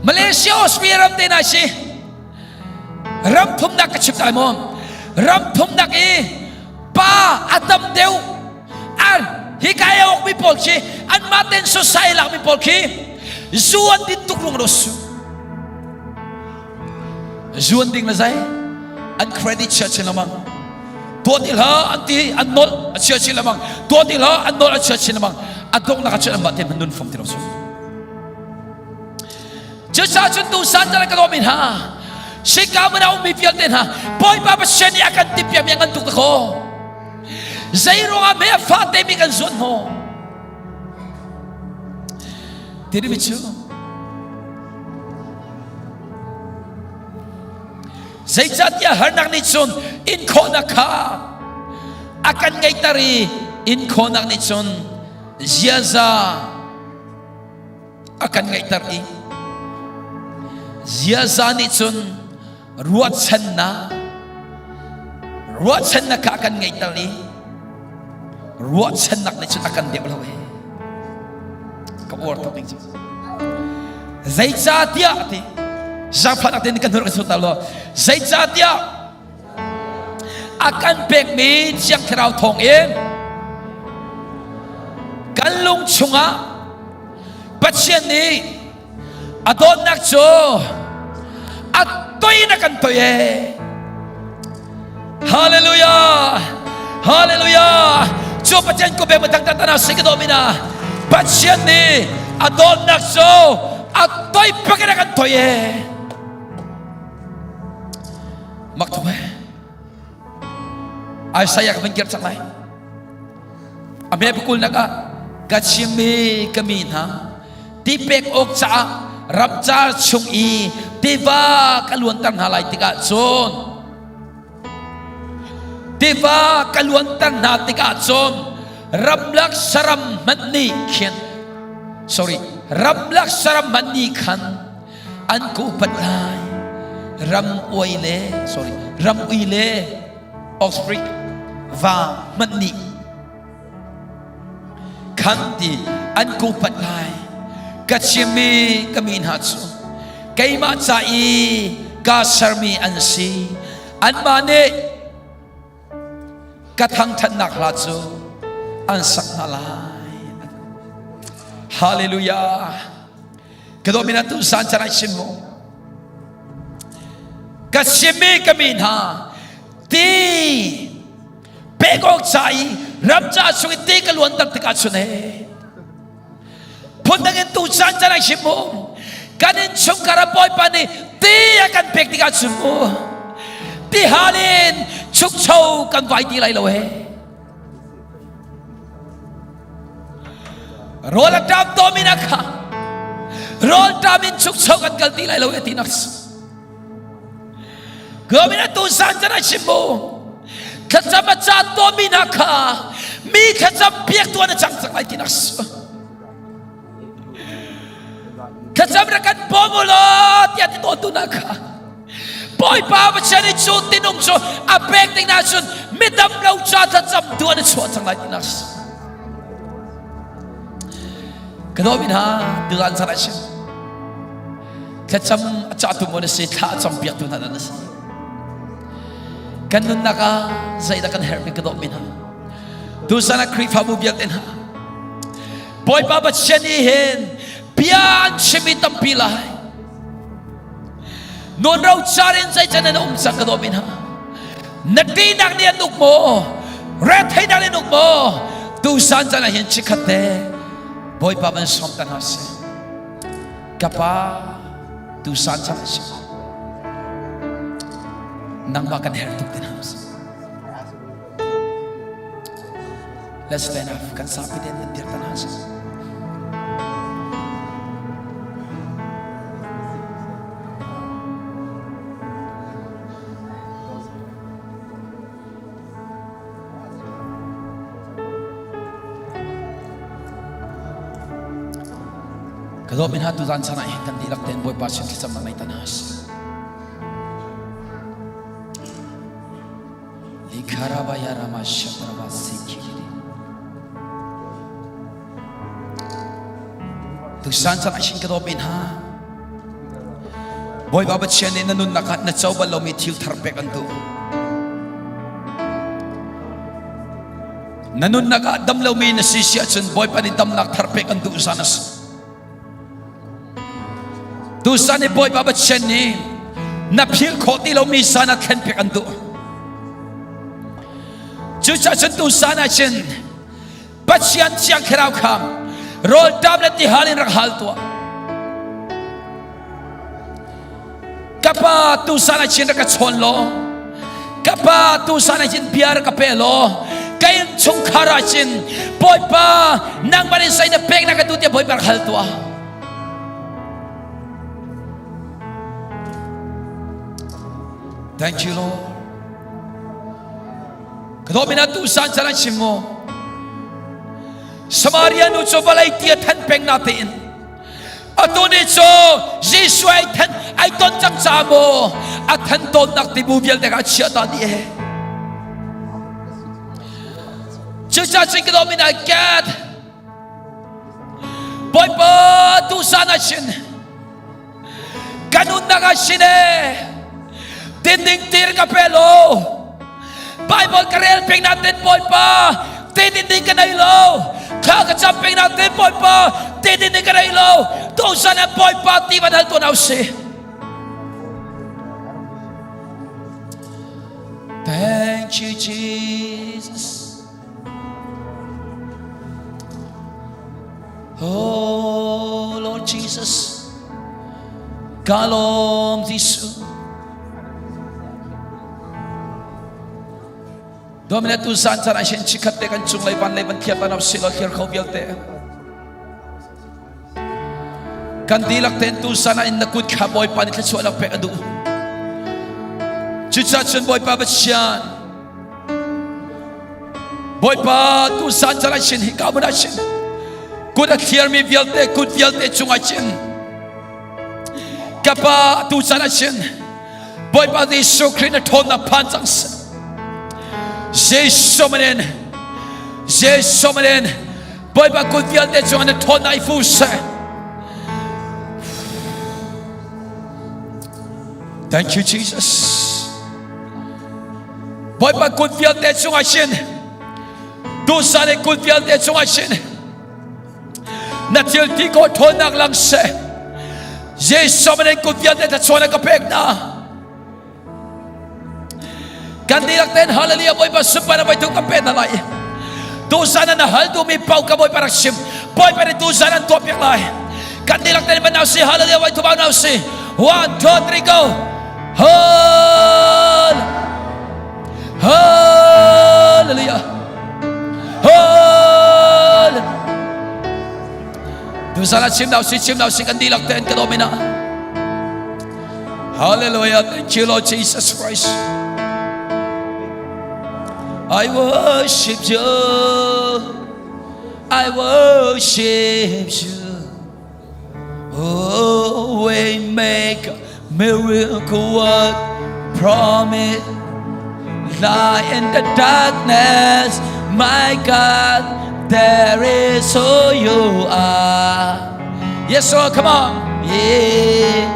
Malaysia Australia ram te hna si ram thumnak ka chim tai maw ram thumnak i pa a tam deuh an hika i a mi pawl khi anmah ten sosai lak mi pawl khi zu an din tuk rung ro su zu an ding le zai an credit chia chin lamang tuah ti hlah an ti an nol a chia chin lamang tuah ti hlah an nol a chia chin lamang a donghnak ah cun anmah ten nun fom ti lo su Cucaah cun tu san ka lawm in ha. Sika mun a ummi vialte hna Bawipa Pathian nih a kan timhpiakmi a ngan tuk dakaw. Zei ruangah hme a fate mi kan zuan hnawh? Timi cu zeicahtiah harnak nih cun inkhawhnak kha a kan ngeihter i inkhawhnak nih cun ziaza a kan ngeihter i ziaza nih cun ruahchannak ruahchannak kha a kan ngeihter i ruahchannak nih cun a kan deuh lo ee ka uar tuk ding cu zeicahtiah ti zaangfahnak tein kan hur kan sut lo zeicahtiah a kan pekmi Thiang Thlarau thawng in kan lung chungah Pathian nih a dawtnak cu a toi na kan toi ee Hallelujah Hallelujah cu Pathian ko be matang tana si ka do mina Pathian nih a dawtnak cu a toi pakin a kan toi ee mak tuk ee Isaiah ka van kir cang lai a me pakulnak ah ka chimmi ka mi hna ti pek awk caah ramcar chung i tiva ka luanter hna lai tikah cun tiva ka luanter hna tikah cun ramlak saram hmanh nih khin sorry ramlak saram hmanh nih khan an ka upat lai ram uai le sorry ram ui le ostrich va hmanh nih khan ti an ka upat lai ka chimmi ka mi hna cu keimah ca i ka sermi an si anmah nih ka thangṭhatnak hla cu an sak hna lai hallelujah ka dawt mina tu san can ai chim mu ka chimmi ka mi hna ti pek awk ca i ram ca chung i ti ka luanter tikah cun ee phundang in tu caan can ai chim mu kan in chungkhar ah bawipa nih ti a kan pek tikah cun mu ti hal in chukcho kan vai ti lai lo he rawl a ṭam tawm in a kha rawl ṭam in chukcho kan kal ti lai lo he ti nak Gawin atu san can a chim mu thlacam a ca tawnmi hna kha mi thlacam piak tuan a cang cang lai ti nak thlacam ra kan bawm u law tiah ti tawn tu na kha Bawipa Pathian i cu tinung cu a pek ding na cun midam lo ca thlacam tuan a chuah cang lai ti nak ka dawmi hna tuan san a chim Thlacam a cahtu maw na si, thla a campiaktu hna dah na si. Kan nunnak ah zeidah kan herhmi ka dawtmi hna. Tusan ah Khrihfabu vialte hna Bawipa Pathian nih hin bia an chim i tampi lai. Nun ro car in zeican nan um cang ka dawtmi hna. Na ṭihnak nih an uk maw? Retheihnak nih an uk maw? Tusan caan ah hin chikkhat te Bawipa van sawm ta hna sih. Ka pa tusan cang si nangmah kan herh tuk ti hna Let's stand up kan sapi den nan dir ta hna si Ka dawtmi hna tuzan chan ah hin kan dihlak tein Bawipa sin thlacamnak nei ta hna sih. Likharabaya rama shatraba sikhiri. Tusan chan ah hin ka dawtmi hna Bawipa Pathian nih na nunnak ah na co bal lomi thil thar pek an duh. Na nunnak ah dam lomi na si si ahcun Bawipa nih damnak thar pek an duh zan a si. Tusan i Bawipa Pathian nih na phil khawh ti lomi san ah thlen pek an duh. Cucaah cun tusan ah cun Pathian Thiang Thlarau kha rawlṭam le tihal in rak hal tuah. Ka pa tu san ah chin rak ka chawn law ka pa tu san ah chin bia rak ka pe law ka inn chungkhar ah chin Bawipa nangmah nih zei na pek na ka tu tiah Bawipa rak hal tuah. Thank you Lord. Ka dawt tu san chan ah chim mu. Samaria nu cu vawlei ti a than peng na tein atu ni cu Jesuh ai than ai ton cang ca maw a than tawnnak tibu vialte kha a chiah ta dih he. Cucaah cun ka dawt mi hna kat Bawipa tu san ah chin Ka nunnak ah sin e tin ding tir ka pe lo Bible ka rel peng na tin Bawipa tin ding ka nei lo thla ka cam peng na tin Bawipa tin ding ka nei lo tusan ah Bawipa ti van hal tuan au si Thank you Jesus Oh Lord Jesus, kalom Jesuh. Domine tu san chan ashen chikhat te kan chung lei van lei van thiat an si lo thlir kho vialte. Kan dilak ten tu san in na kut kha Bawipa nih thluachuah nak pek a duh. Cucaah cun Bawipa Pathian Bawipa tu san chan ah chin hi ka hmun ah chin kut a thliarmi vialte kut vialte cungah chin ka pa tu chan ah chin Bawipa Jesuh Khrih na ṭhawnnak phan cang seh Jesuh manin Jesuh manin Bawipa kut vialte cungah na ṭhawnnak i fu seh Thank you Jesus Bawipa kut vialte cungah sin duhsah le kut vialte cungah sin na thil ti ko ṭhawnnak lang seh Jesuh min kut vialte thluachuah na ka pek hna kan dihlak ten hallelujah Bawipa sunparnak voi thum ka pe hna lai tuzan na hal duhmi paoh ka Bawipa rak chim Bawipa nih tuzan an tuah piak lai kan dihlak ten van si hallelujah voi thum au si one two three go Hall Hallelujah Hall Tuzan ah chim dau si chim dau si kan dihlak ten ka domina Hallelujah. Thank you, Lord Jesus Christ. I worship you. I worship you. Oh, way make miracle work, promise, light in the darkness. My God, there is who you are. Yes, Lord, come on. Yeah.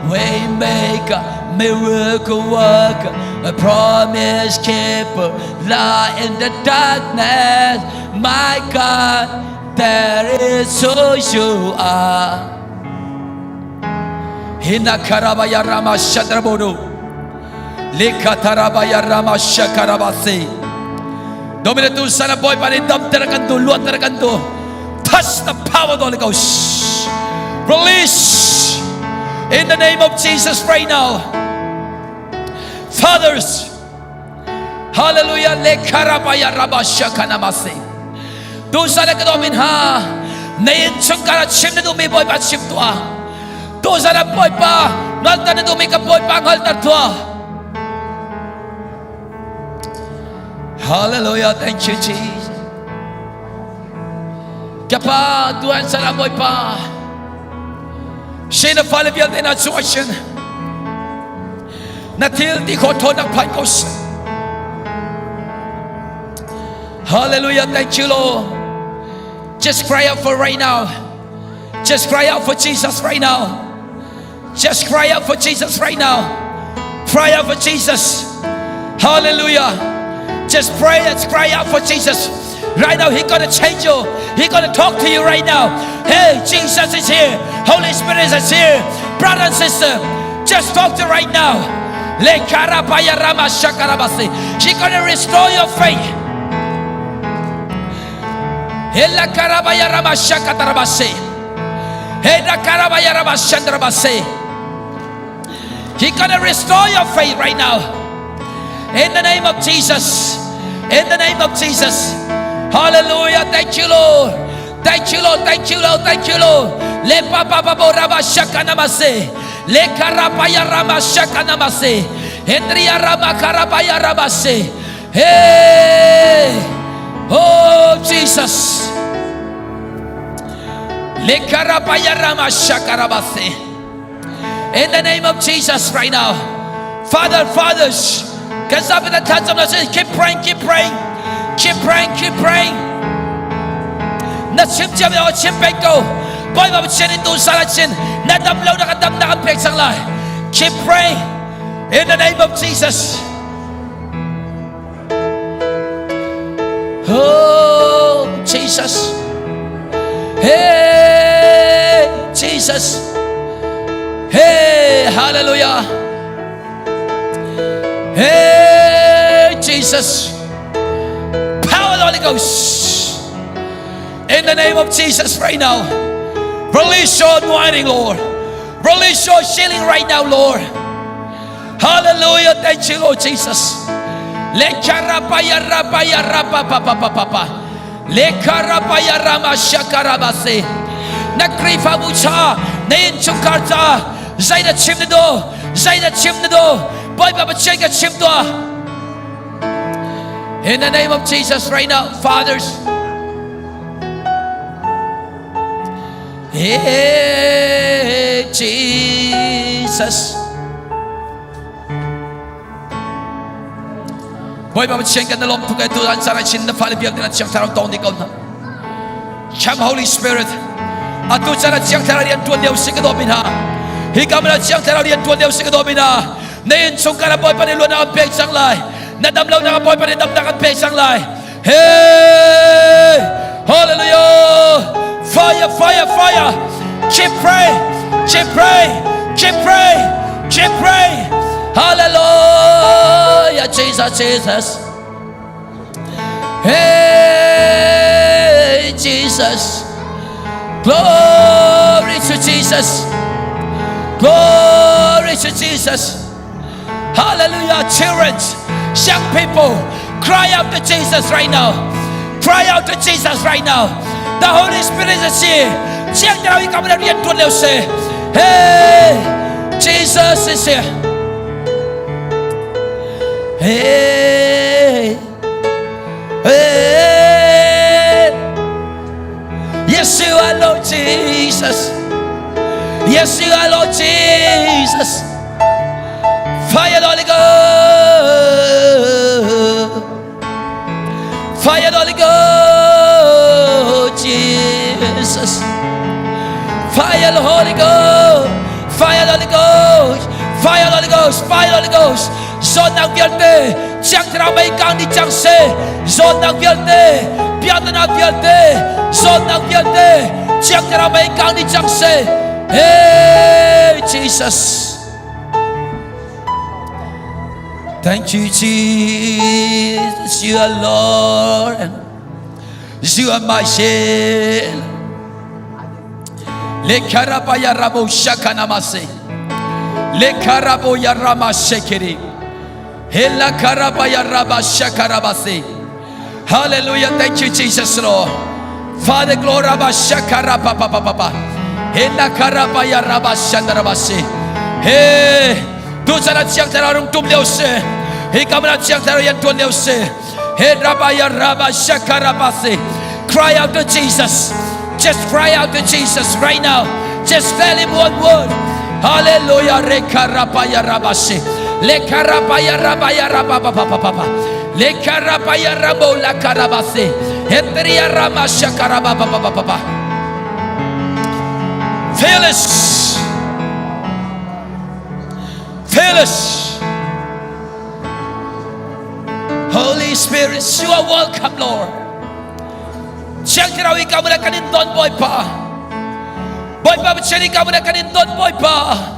Way maker, miracle worker, a promise keeper, light in the darkness. My God, there is who you are. Hinakarabaya Rama Shadrabodu. Likatarabaya Rama Shakarabasi. Domine tu sana Bawipa nih damter kan tu luatter kan tu touch the power of the Holy Ghost release in the name of Jesus right now fathers hallelujah le karabaya raba shakanamase tu sana ka domin ha na in chungkar chim na duhmi Bawipa chim tuah tu sana Bawipa ngalter na duhmi ka Bawipa ngalter tuah Hallelujah. Thank you, Jesus. Kapa Tuhan salam Bawipa. Sin na fale vialte na chung asin. Na thil ti kho thawn nak phan ko seh. Hallelujah. Thank you, Lord. Just cry out for right now. Just cry out for Jesus right now. Just cry out for Jesus right now. Cry out for Jesus. Hallelujah. Just pray and cry out for Jesus. Right now, He's gonna change you. He's gonna talk to you right now. Hey, Jesus is here. Holy Spirit is here. Brother and sister, just talk to right now. He's gonna restore your faith. He gonna restore your faith right now. In the name of Jesus. In the name of Jesus. Hallelujah. Thank you, Lord. Thank you, Lord. Thank you, Lord. Thank you, Lord. Le papa papa raba shaka namase. Le karapaya rama shaka namase. Hendria rama karapaya rabase. Hey. Oh, Jesus. Le karapaya rama shaka rabase. In the name of Jesus right now. Father, fathers, keep praying, keep praying, keep praying, keep praying. Na chim chiam yo chim peng ko. Boy ba chen in tu sala chin. Na dam lo na ka dam na ka pek sang lai. Keep praying in the name of Jesus. Oh, Jesus. Hey, Jesus. Hey, hallelujah. Hey, Jesus. Power of the Holy Ghost. In the name of Jesus right now. Release your anointing, Lord. Release your healing right now, Lord. Hallelujah. Thank you, Lord Jesus. Le karapaya rapaya rapa pa pa pa pa pa. Le karapaya rama shakarabase. Na krifa bucha na in chungkhar ca zai na chim na do zai na chim na do Bawipa Pathian ka chim tuah. In the name of Jesus right now, fathers. Hey, Jesus. Bawipa Pathian kan na lawm tuk ai tu an caan chin na fale biak na Thiang Thlarau tawng ding ko hna. Come Holy Spirit. Atu caan ah Thiang Thlarau rian tuan lio si ka dawm hna. Hi kam la Thiang Thlarau rian tuan lio si ka dawm hna. Na inn chungkhar ah Bawipa nih luan an pek cang lai. Na dam lo nak Bawipa nih damnak an pek cang lai. Hey! Hallelujah! Fire, fire, fire! Keep pray, keep pray, keep pray, keep pray. Hallelujah! Jesus, Jesus. Hey, Jesus. Glory to Jesus. Glory to Jesus. Hallelujah. Children, young people, cry out to Jesus right now. Cry out to Jesus right now. The Holy Spirit is here. Chiang Thlarau hi kam rian tuan lio si. Hey, Jesus is here. Hey, hey. Yes, you are Lord Jesus. Yes, you are Lord Jesus. Fire, Holy Ghost. Fire, Holy Ghost, Jesus. Fire, Holy Ghost. Fire, Holy Ghost. Fire, Holy Ghost. Fire, Holy Ghost. Zawtnak vialte Thiang Thlarau mei kang dih cang seh. Zawtnak vialte piahtana vialte zawtnak vialte Thiang Thlarau mei kang dih cang seh. Hey Jesus. Thank you, Jesus. You are Lord. You are my shield. Le karabaya rabo shakanamase. Le karaboya rama shekeri. Hela karabaya raba shakarabase. Hallelujah. Thank you, Jesus, Lord. Father, glory raba shakarapa pa pa pa pa. Hela karabaya raba shandarabase. Hey, tu sana Thiang Thlarau rung tum lio si. Hi kamana Thiang Thlarau yan tuan lio si. Hey rabaya raba shakarabase. Cry out to Jesus. Just cry out to Jesus right now. Just tell him one word. Hallelujah. Rekarapaya rabase. Lekarapaya rabaya rababa pa pa pa. Lekarapaya rabo la karabase. Hendria rama shakaraba pa pa pa pa. Fearless. Fearless. Holy Spirit, you are welcome, Lord. Thiang Thlarau hi ka kan in don Bawipa. Bawipa Pathian hi ka kan in don Bawipa.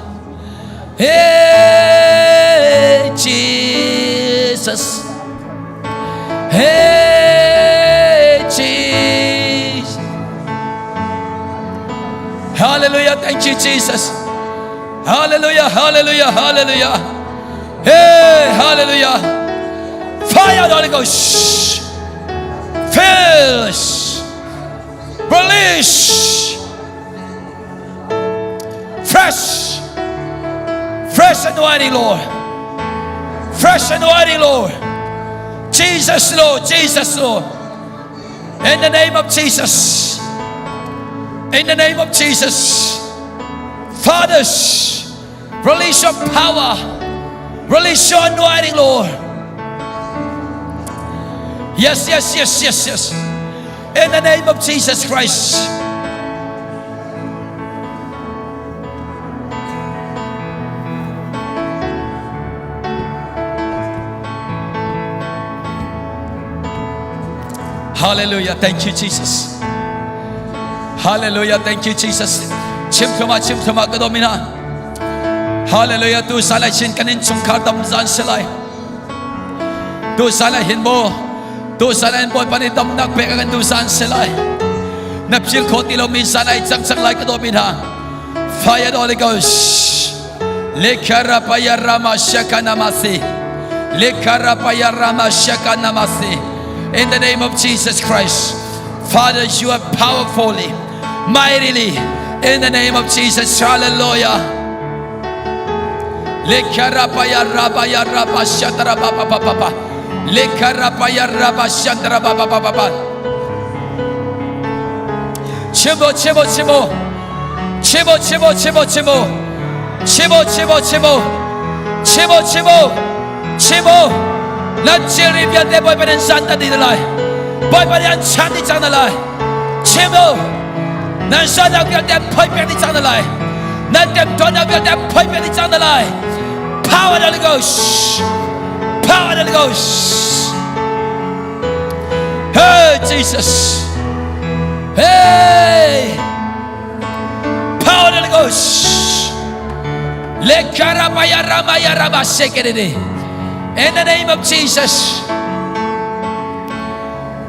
Hey, Jesus. Hey, Jesus. Hallelujah. Thank you, Jesus. Hallelujah, hallelujah, hallelujah. Hey, hallelujah. Fire the Holy Ghost. Fills. Release. Fresh. Fresh anointing, Lord. Fresh anointing, Lord. Jesus, Lord. Jesus, Lord. In the name of Jesus. In the name of Jesus. Fathers, release your power. Release your anointing, Lord. Yes, yes, yes, yes, yes. In the name of Jesus Christ. Hallelujah. Thank you, Jesus. Hallelujah. Thank you, Jesus. Chim thuma chim thuma ka domina. Hallelujah. Tu salai chin kanin chungkhar dam zan selai. Tu salai hin bo. Tu salai boy pani dam nak pe kan tu san selai. Na phil kho ti lo mi sanai chang chang lai ka domina. Fire the Holy Ghost. Lekarapaya Rama Shakanamasi. Lekarapaya Rama Shakanamasi. In the name of Jesus Christ. Father, you are powerfully, mightily. In the name of Jesus. Hallelujah. Lekarapaya Rabaya Rabba Shatara Baba Baba. Lekarapaya Rabba Shatara Baba Baba. Chimo, chimo, chimo. Chimo, chimo, chimo, chimo. Chimo, chimo, chimo. Chimo, chimo. Chimo. Nan chiri vialte Bawipa nih an san ta dih lai. Bawipa nih an chan dih cang hna lai. Chimo. Nan sannak vialte an phoi pek dih cang hna lai. Nan temtuannak vialte an phoi pek dih cang hna lai. Power of the Holy Ghost. Power of the Holy Ghost. Hey, Jesus. Hey. Power of the Holy Ghost. Lekarabaya ramaya rabasekerere. In the name of Jesus.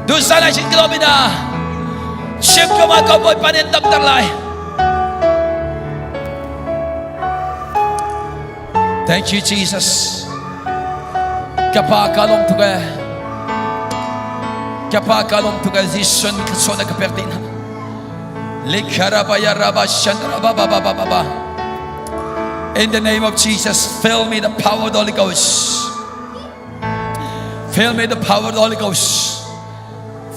Dusana chin kilomina. Chim ko ma ko boy panin dam tar lai. Thank you, Jesus. Kapa kalom tuka. Kapa kalom tuka Jesuh ka sona ka pek din. Likarabaya raba shandra ba ba ba ba ba ba. In the name of Jesus, fill me the power of the Holy Ghost. Fill me the power of the Holy Ghost.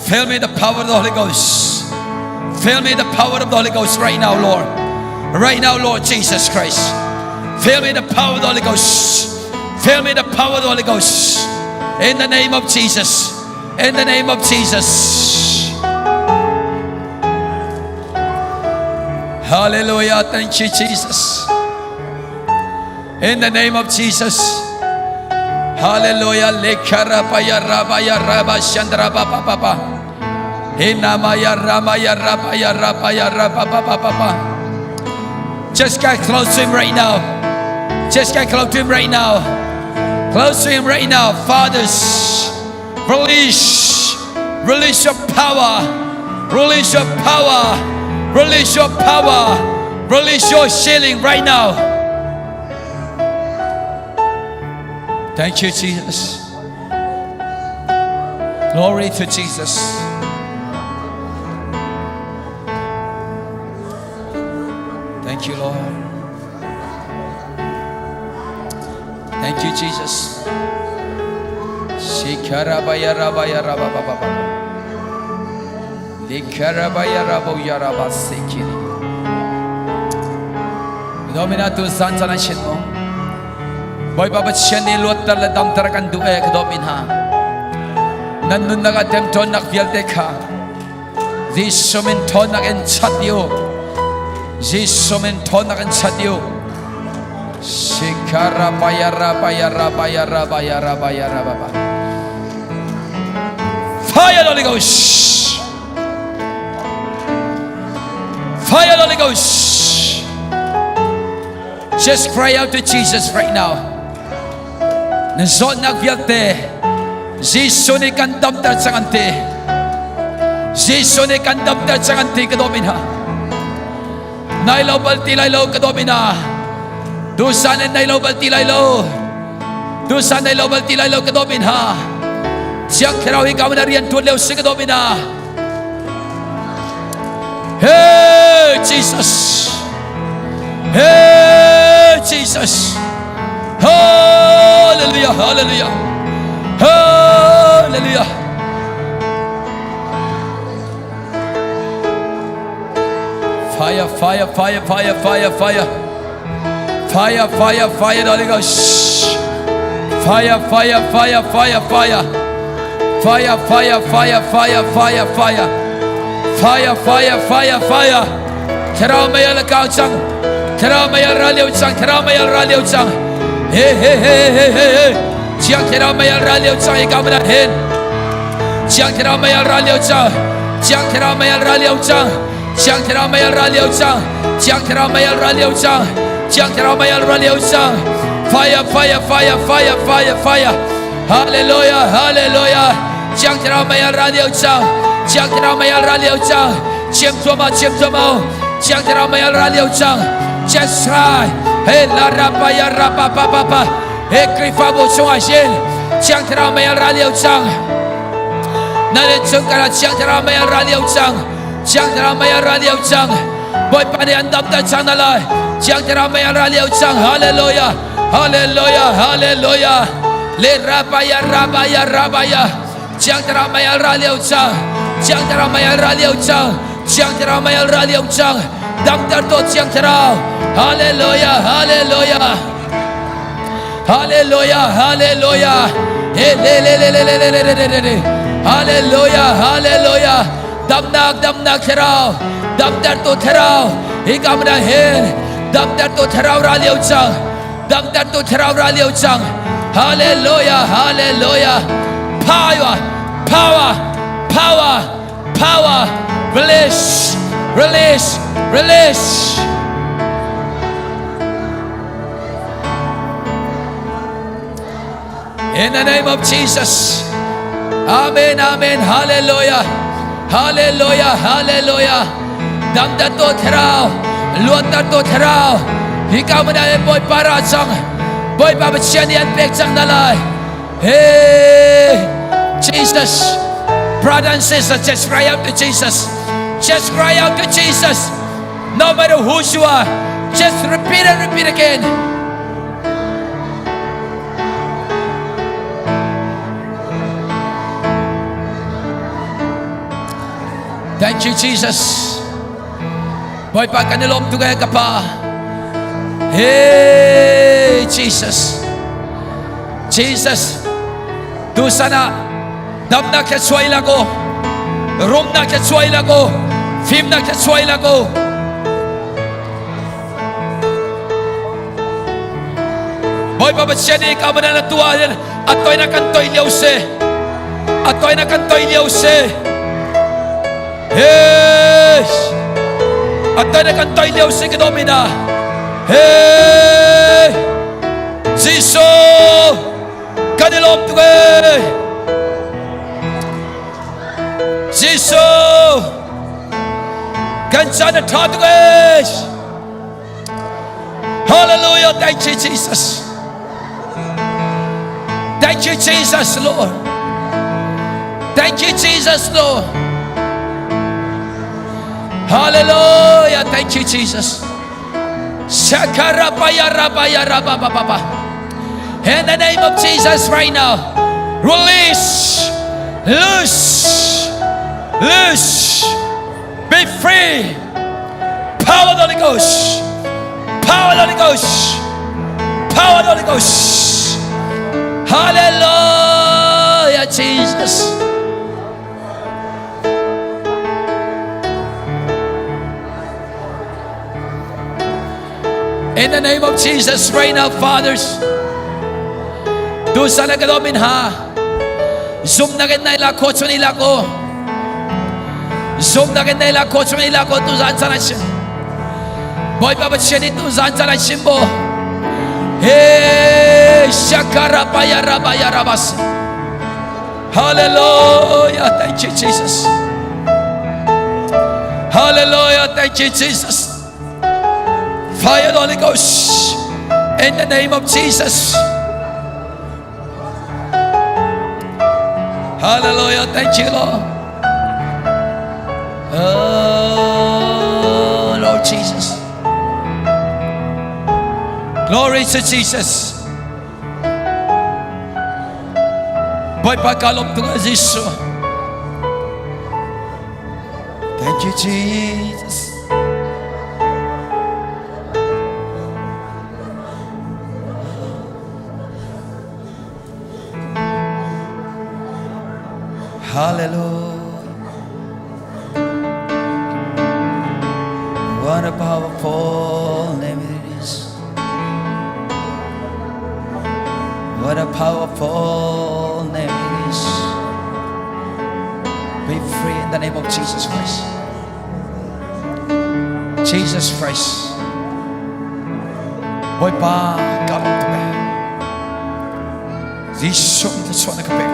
Fill me the power of the Holy Ghost. Fill me the power of the Holy Ghost right now, Lord. Right now, Lord Jesus Christ. Fill me the power of the Holy Ghost. Fill me the power of the Holy Ghost. In the name of Jesus. In the name of Jesus. Hallelujah. Thank you, Jesus. In the name of Jesus. Hallelujah. Lekarapaya rabaya raba shandra ba ba ba ba. Hinamaya ramaya rabaya rabaya raba ba ba ba ba. Just get close to him right now. Just get close to him right now. Close to him right now. Fathers, release, release your power. Release your power. Release your power. Release your healing right now. Thank you, Jesus. Glory to Jesus. Thank you, Lord. Thank you, Jesus. Shikarabaya rabaya rabababa. Likarabaya rabo yaraba sikiri. Domina tu san chan shin mo. Bawipa Pathian nih luatter le damter kan duh e ka dawt hna. Nan nunnak ah temṭawnnak vialte kha Jesuh min ṭhawnnak in chat dih u. Jesuh min ṭhawnnak in chat dih u. Shikara payara payara payara payara payara baba. Fire Holy Ghost. Fire Holy Ghost. Just cry out to Jesus right now. Na zawtnak vialte Jesuh nih kan damter cang an ti. Jesuh nih kan damter cang an ti ka dawm ina. Nai lo bal ti lai lo ka dawm ina. Tusan in nei lo bal ti lai lo. Tusan nei lo bal ti lai lo ka dawm in ha. Thiang Thlarau hi ka rian tuan leo si ka dawm in ha. Hey Jesus. Hey Jesus. Hallelujah. Hallelujah. Hallelujah. Fire, fire, fire, fire, fire, fire. Fire, fire, fire, Holy Ghost. Fire, fire, fire, fire, fire. Fire, fire, fire, fire, fire, fire. Fire, fire, fire, fire. Thlarau mei al kau cang. Thlarau mei al ra lio cang. Thlarau mei al ra lio cang. He he he he he he. Chiang thlarau mei al ra lio cang i ka mana hen. Chiang thlarau mei al ra lio cang. Chiang thlarau mei al ra lio cang. Chiang thlarau mei al ra lio cang. Chiang thlarau mei al ra lio cang. Chiang thlarau mei al ra lio cang. Fire, fire, fire, fire, fire, fire. Hallelujah, hallelujah. Chiang thlarau mei al ra lio cang. Chiang thlarau mei al ra lio cang. Chiam tuama, chiam tuama. Chiang thlarau mei al ra lio cang. Just right. Hey la ra pa ya ra pa pa pa pa. He Khrihfabu chungah hin Thiang Thlarau mei al ra lio cang. Na le chungkar ah Thiang Thlarau mei al ra lio cang. Thiang Thlarau mei al ra lio cang. Bawipa nih an damter cang na lai. Thiang Thlarau mei al ra lio cang. Hallelujah. Hallelujah. Hallelujah. Le rabaya rabaya rabaya. Thiang Thlarau mei al ra lio cang. Thiang Thlarau mei al ra lio cang. Thiang Thlarau mei al ra lio cang. Damter to Thiang Thlarau. Hallelujah. Hallelujah. Hallelujah, hallelujah. He le le le le le le le le le le. Hallelujah, hallelujah. Damnak damnak thlarau, damtertu thlarau. Hi kamna hen damtertu thlarau ra lio cang. Damtertu thlarau ra lio cang. Hallelujah, hallelujah. Power, power, power, power. Release, release, release. In the name of Jesus. Amen, amen. Hallelujah. Hallelujah, hallelujah. Damter tu thlarau, luatter tu thlarau. Hi ka mana e Bawipa ra cang. Bawipa Pathian nih an pek cang na lai. Hey, Jesus. Brother and sister, just cry out to Jesus. Just cry out to Jesus. No matter who you are, just repeat and repeat again. Thank you, Jesus. Bawipa kan i lawm tuk ee ka pa. Hey, Jesus. Jesus. Tusan ah damnak thla chuai la ko. Rumnak thla chuai la ko. Fimnak thla chuai la ko. Bawipa Pathian nih ka mana na tua hin a toi na kan toi lio se. A toi na kan toi lio se. Hey! A toi na kan toi lio se ka domina. Hey! Jesuh! Kan i lawm tuk ee! Jesuh! Kan caan a ṭha tuk ee! Hallelujah! Thank you, Jesus. Thank you, Jesus, Lord. Thank you, Jesus, Lord. Hallelujah! Thank you, Jesus. Shakarabaya rabaya rabababa. In the name of Jesus right now, release, loose, loose, be free. Power of the Holy Ghost, power of the Holy Ghost, power of the Holy Ghost. Hallelujah, Jesus. In the name of Jesus, right now, fathers, tu sana ka domin ha. Zum na ken nai la ko chun ila ko. Zum na ken nai la ko chun ila ko tu zan sana sim. Boy pa ba tu zan sana sim bo. Hey, shakara paya rabaya rabas. Hallelujah. Thank you, Jesus. Hallelujah. Thank you, Jesus. Fire the Holy Ghost. In the name of Jesus. Hallelujah. Thank you, Lord. Oh, Lord Jesus. Glory to Jesus. Bawipa ka lawm tuk Jesuh. Thank you, Jesus. Hallelujah. What a powerful name it is. What a powerful name it is. Be free in the name of Jesus Christ. Jesus Christ. Bawipa ka lawm tuk ee. Jesuh thluachuah na ka pek.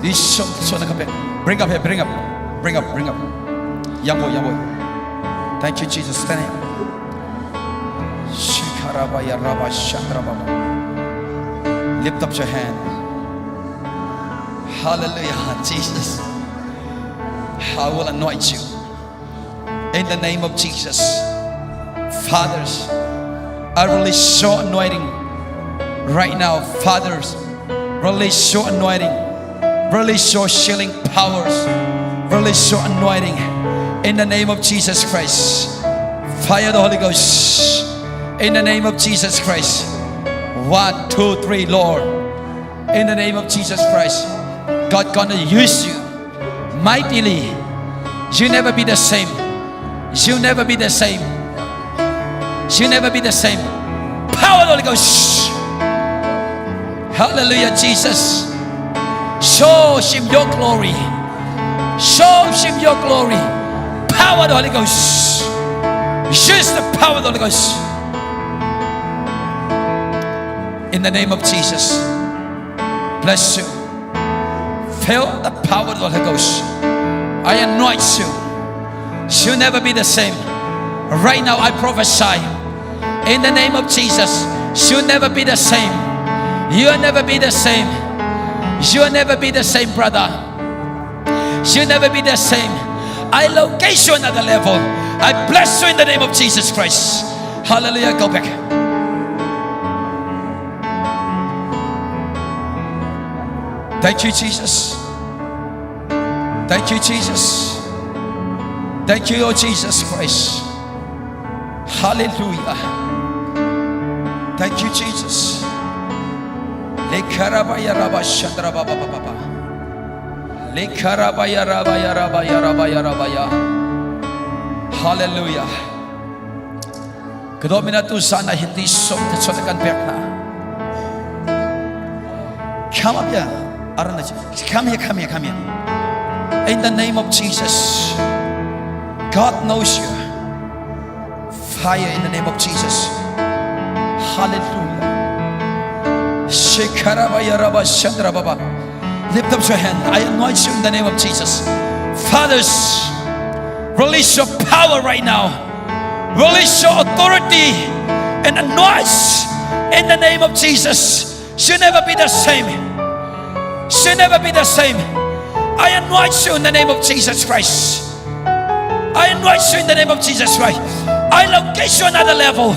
Jesuh thluachuah na ka pek. Bring up here, bring up, bring up, bring up. Young boy, young boy. Thank you, Jesus. Stand here. Shikarabaya Rabba Shandrababa. Lift up your hand. Hallelujah, Jesus. I will anoint you. In the name of Jesus. Fathers, I release your anointing right now. Fathers, release your anointing. Release your healing powers. Release your anointing in the name of Jesus Christ. Fire the Holy Ghost in the name of Jesus Christ. 1, 2, 3, Lord. In the name of Jesus Christ, God gonna use you mightily. You never be the same. You never be the same. You never be the same. Power of the Holy Ghost. Hallelujah, Jesus. Show him your glory. Show him your glory. Power of the Holy Ghost. Use the power of the Holy Ghost. In the name of Jesus. Bless you. Feel the power of the Holy Ghost. I anoint you. You'll never be the same. Right now, I prophesy in the name of Jesus, you'll never be the same. You'll never be the same. You'll never be the same, brother. You'll never be the same. I locate you another level. I bless you in the name of Jesus Christ. Hallelujah. Go back. Thank you, Jesus. Thank you, Jesus. Thank you, Lord Jesus Christ. Hallelujah. Thank you, Jesus. Lekarabaya raba shandra baba baba baba. Lekarabaya rabaya rabaya rabaya rabaya. Hallelujah. Kadomina tu sana hindi som te chot kan pek na. Come up here. Come here, come here, come here. In the name of Jesus, God knows you. Fire in the name of Jesus. Hallelujah. Lift up your hand. I anoint you in the name of Jesus. Fathers, release your power right now. Release your authority and anoint in the name of Jesus. She'll never be the same. She'll never be the same. I anoint you in the name of Jesus Christ. I anoint you in the name of Jesus Christ. I locate you another level.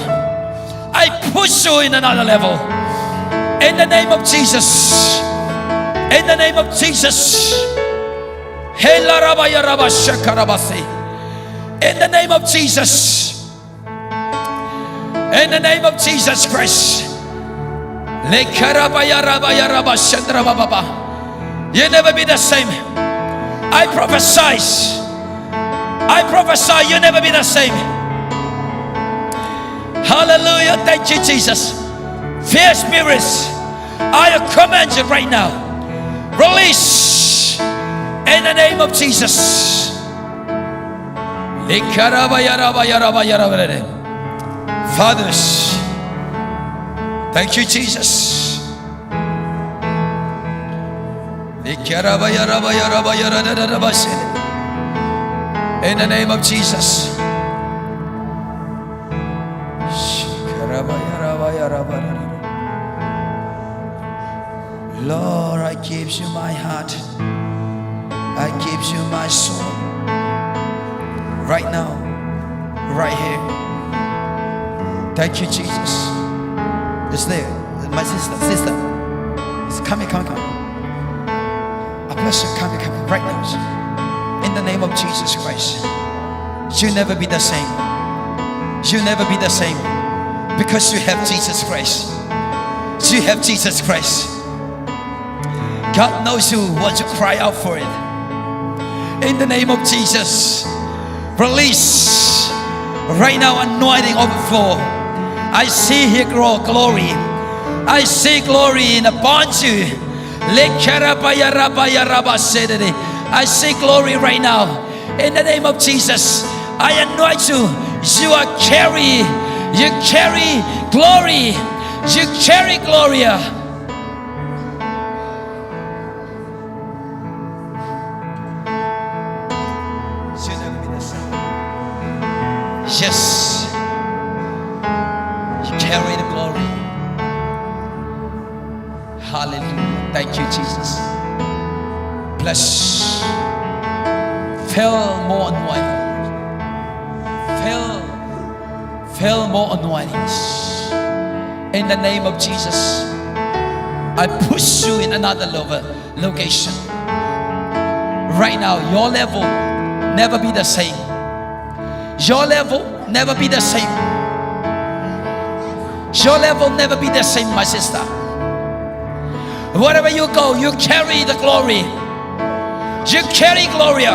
I push you in another level. In the name of Jesus. In the name of Jesus. In the name of Jesus. In the name of Jesus Christ. You never be the same. I prophesy. I prophesy you never be the same. Hallelujah. Thank you, Jesus. Fear spirits, I command you right now. Release in the name of Jesus. Fathers, thank you, Jesus. In the name of Jesus. Lord, I give you my heart. I give you my soul. Right now, right here. Thank you, Jesus. It's there. My sister, sister. It's coming, coming, coming. A blessing coming, coming right now. In the name of Jesus Christ. You'll never be the same. You'll never be the same because you have Jesus Christ. You have Jesus Christ. God knows you want to cry out for it. In the name of Jesus, release right now anointing overflow. I see here grow glory. I see glory in upon you. I see glory right now. In the name of Jesus, I anoint you. You are carry, you carry glory. You carry glory. Yes, you carry the glory. Hallelujah. Thank you, Jesus. Bless. Fill more anointing. Fill, fill more anointings. In the name of Jesus, I push you in another level, location. Right now, your level never be the same. Your level never be the same. Your level never be the same, my sister. Wherever you go, you carry the glory. You carry glory.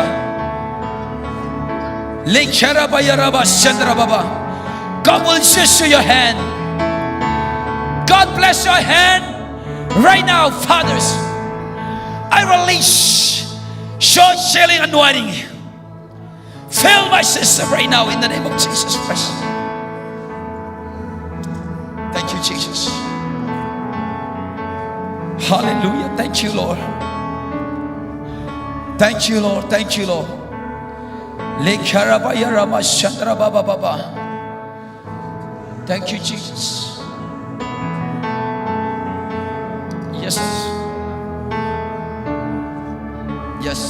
God will use your hand. God bless your hand right now, fathers. I release your healing anointing. Fill my sister right now in the name of Jesus Christ. Thank you, Jesus. Hallelujah. Thank you, Lord. Thank you, Lord. Thank you, Lord. Thank you, Jesus. Yes. Yes.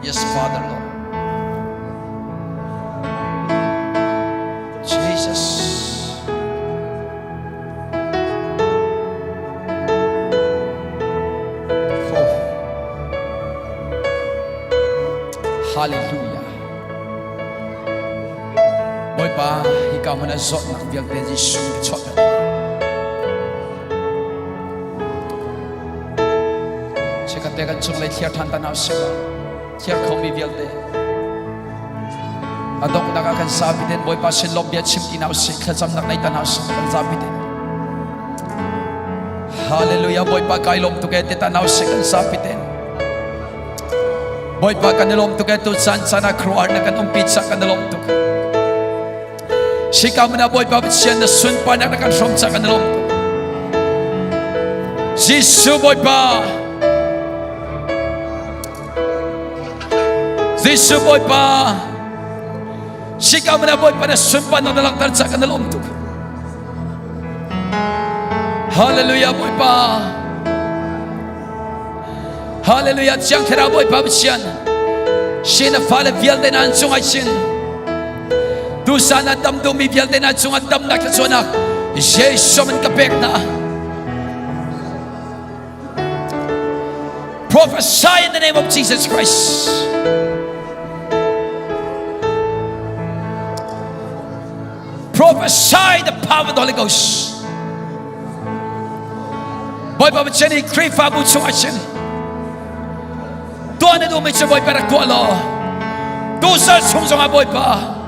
Yes, Father, Lord. Jesus. Oh. Hallelujah. Bawipa, hika hmun ah zawtnak vialte Jesuh ka chuah Chikkhat te kan chunglei thliar ṭhan ta hna usih law thiar khomi vialte a donghnak ah kan zapi ten Bawipa sin lawm bia chim ti hna usih thlacamnak nei ta hna usih kan zapi ten Hallelujah Bawipa kai lawm tuk e ti ta hna usih kan zapi ten Bawipa kan i lawm tuk e tu caan caan ah khuaruahhar na kan umpi cah kan i lawm tuk Shika mana Bawipa Pathian na sunparnak na kan hrawm cah kan i lawm tuk Jesuh Bawipa Jesuh Bawipa Shika mana Bawipa na sunparnak na langhter cah kan i lawm tuk Hallelujah Bawipa Hallelujah Chiang Thlarau Bawipa Pathian sin a fale vialte na an cungah sin tusan a dam duhmi vialte na cungah damnak thluachuahnak Jesuh min ka pek hna Prophesy in the name of Jesus Christ. Prophesy the power of the Holy Ghost. Bawipa Pathian hi Khrihfabu chungah cun tuah na duhmi cu Bawipa rak tuah law tusal chung zongah Bawipa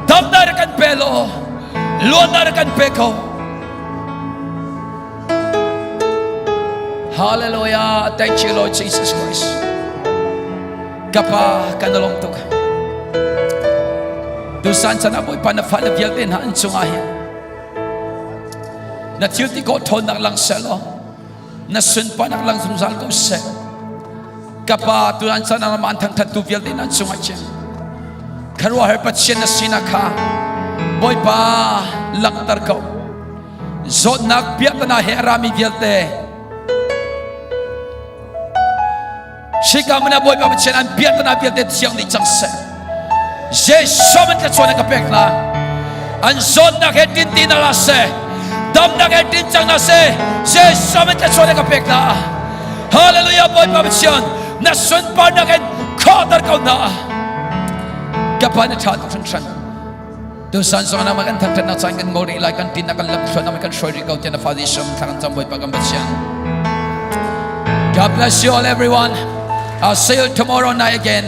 damnak rak kan pe law luatnak rak kan pe ko Hallelujah thank you Lord Jesus Christ Kapa kan lawm tuk tusan chan ah Bawipa na fale vialte hna an cungah hin Na thil ti khawh ṭhawnnak lang seh law na sunparnak lang zungzal ko seh. Ka pa tuan chan ah man thangthat tu vialte nan cungah chin. Kharuahar Pathian na sinak kha Bawipa langhter ko. Zawtnak piahtana he a rami vialte Shika mana Bawipa Pathian an piahtana vialte thiang dih cang seh. Jesuh man thlachuan ka pek hna. An zawtnak he tin ti na la seh. Damnak he tin cang na seh. Jesuh man thlachuan ka pek hna. Hallelujah Bawipa Pathian na sunparnak in khawhter ko hna. Ka pa na ṭha tuk hringhran. Tusan zong ah kan thangṭhatnak caan kan ngol rih lai kan tin kan lam thluan kan hruai rih ko tiah na fa Jesuh thla kan cam Bawipa kan Pathian. God bless you all everyone. I'll see you tomorrow night again.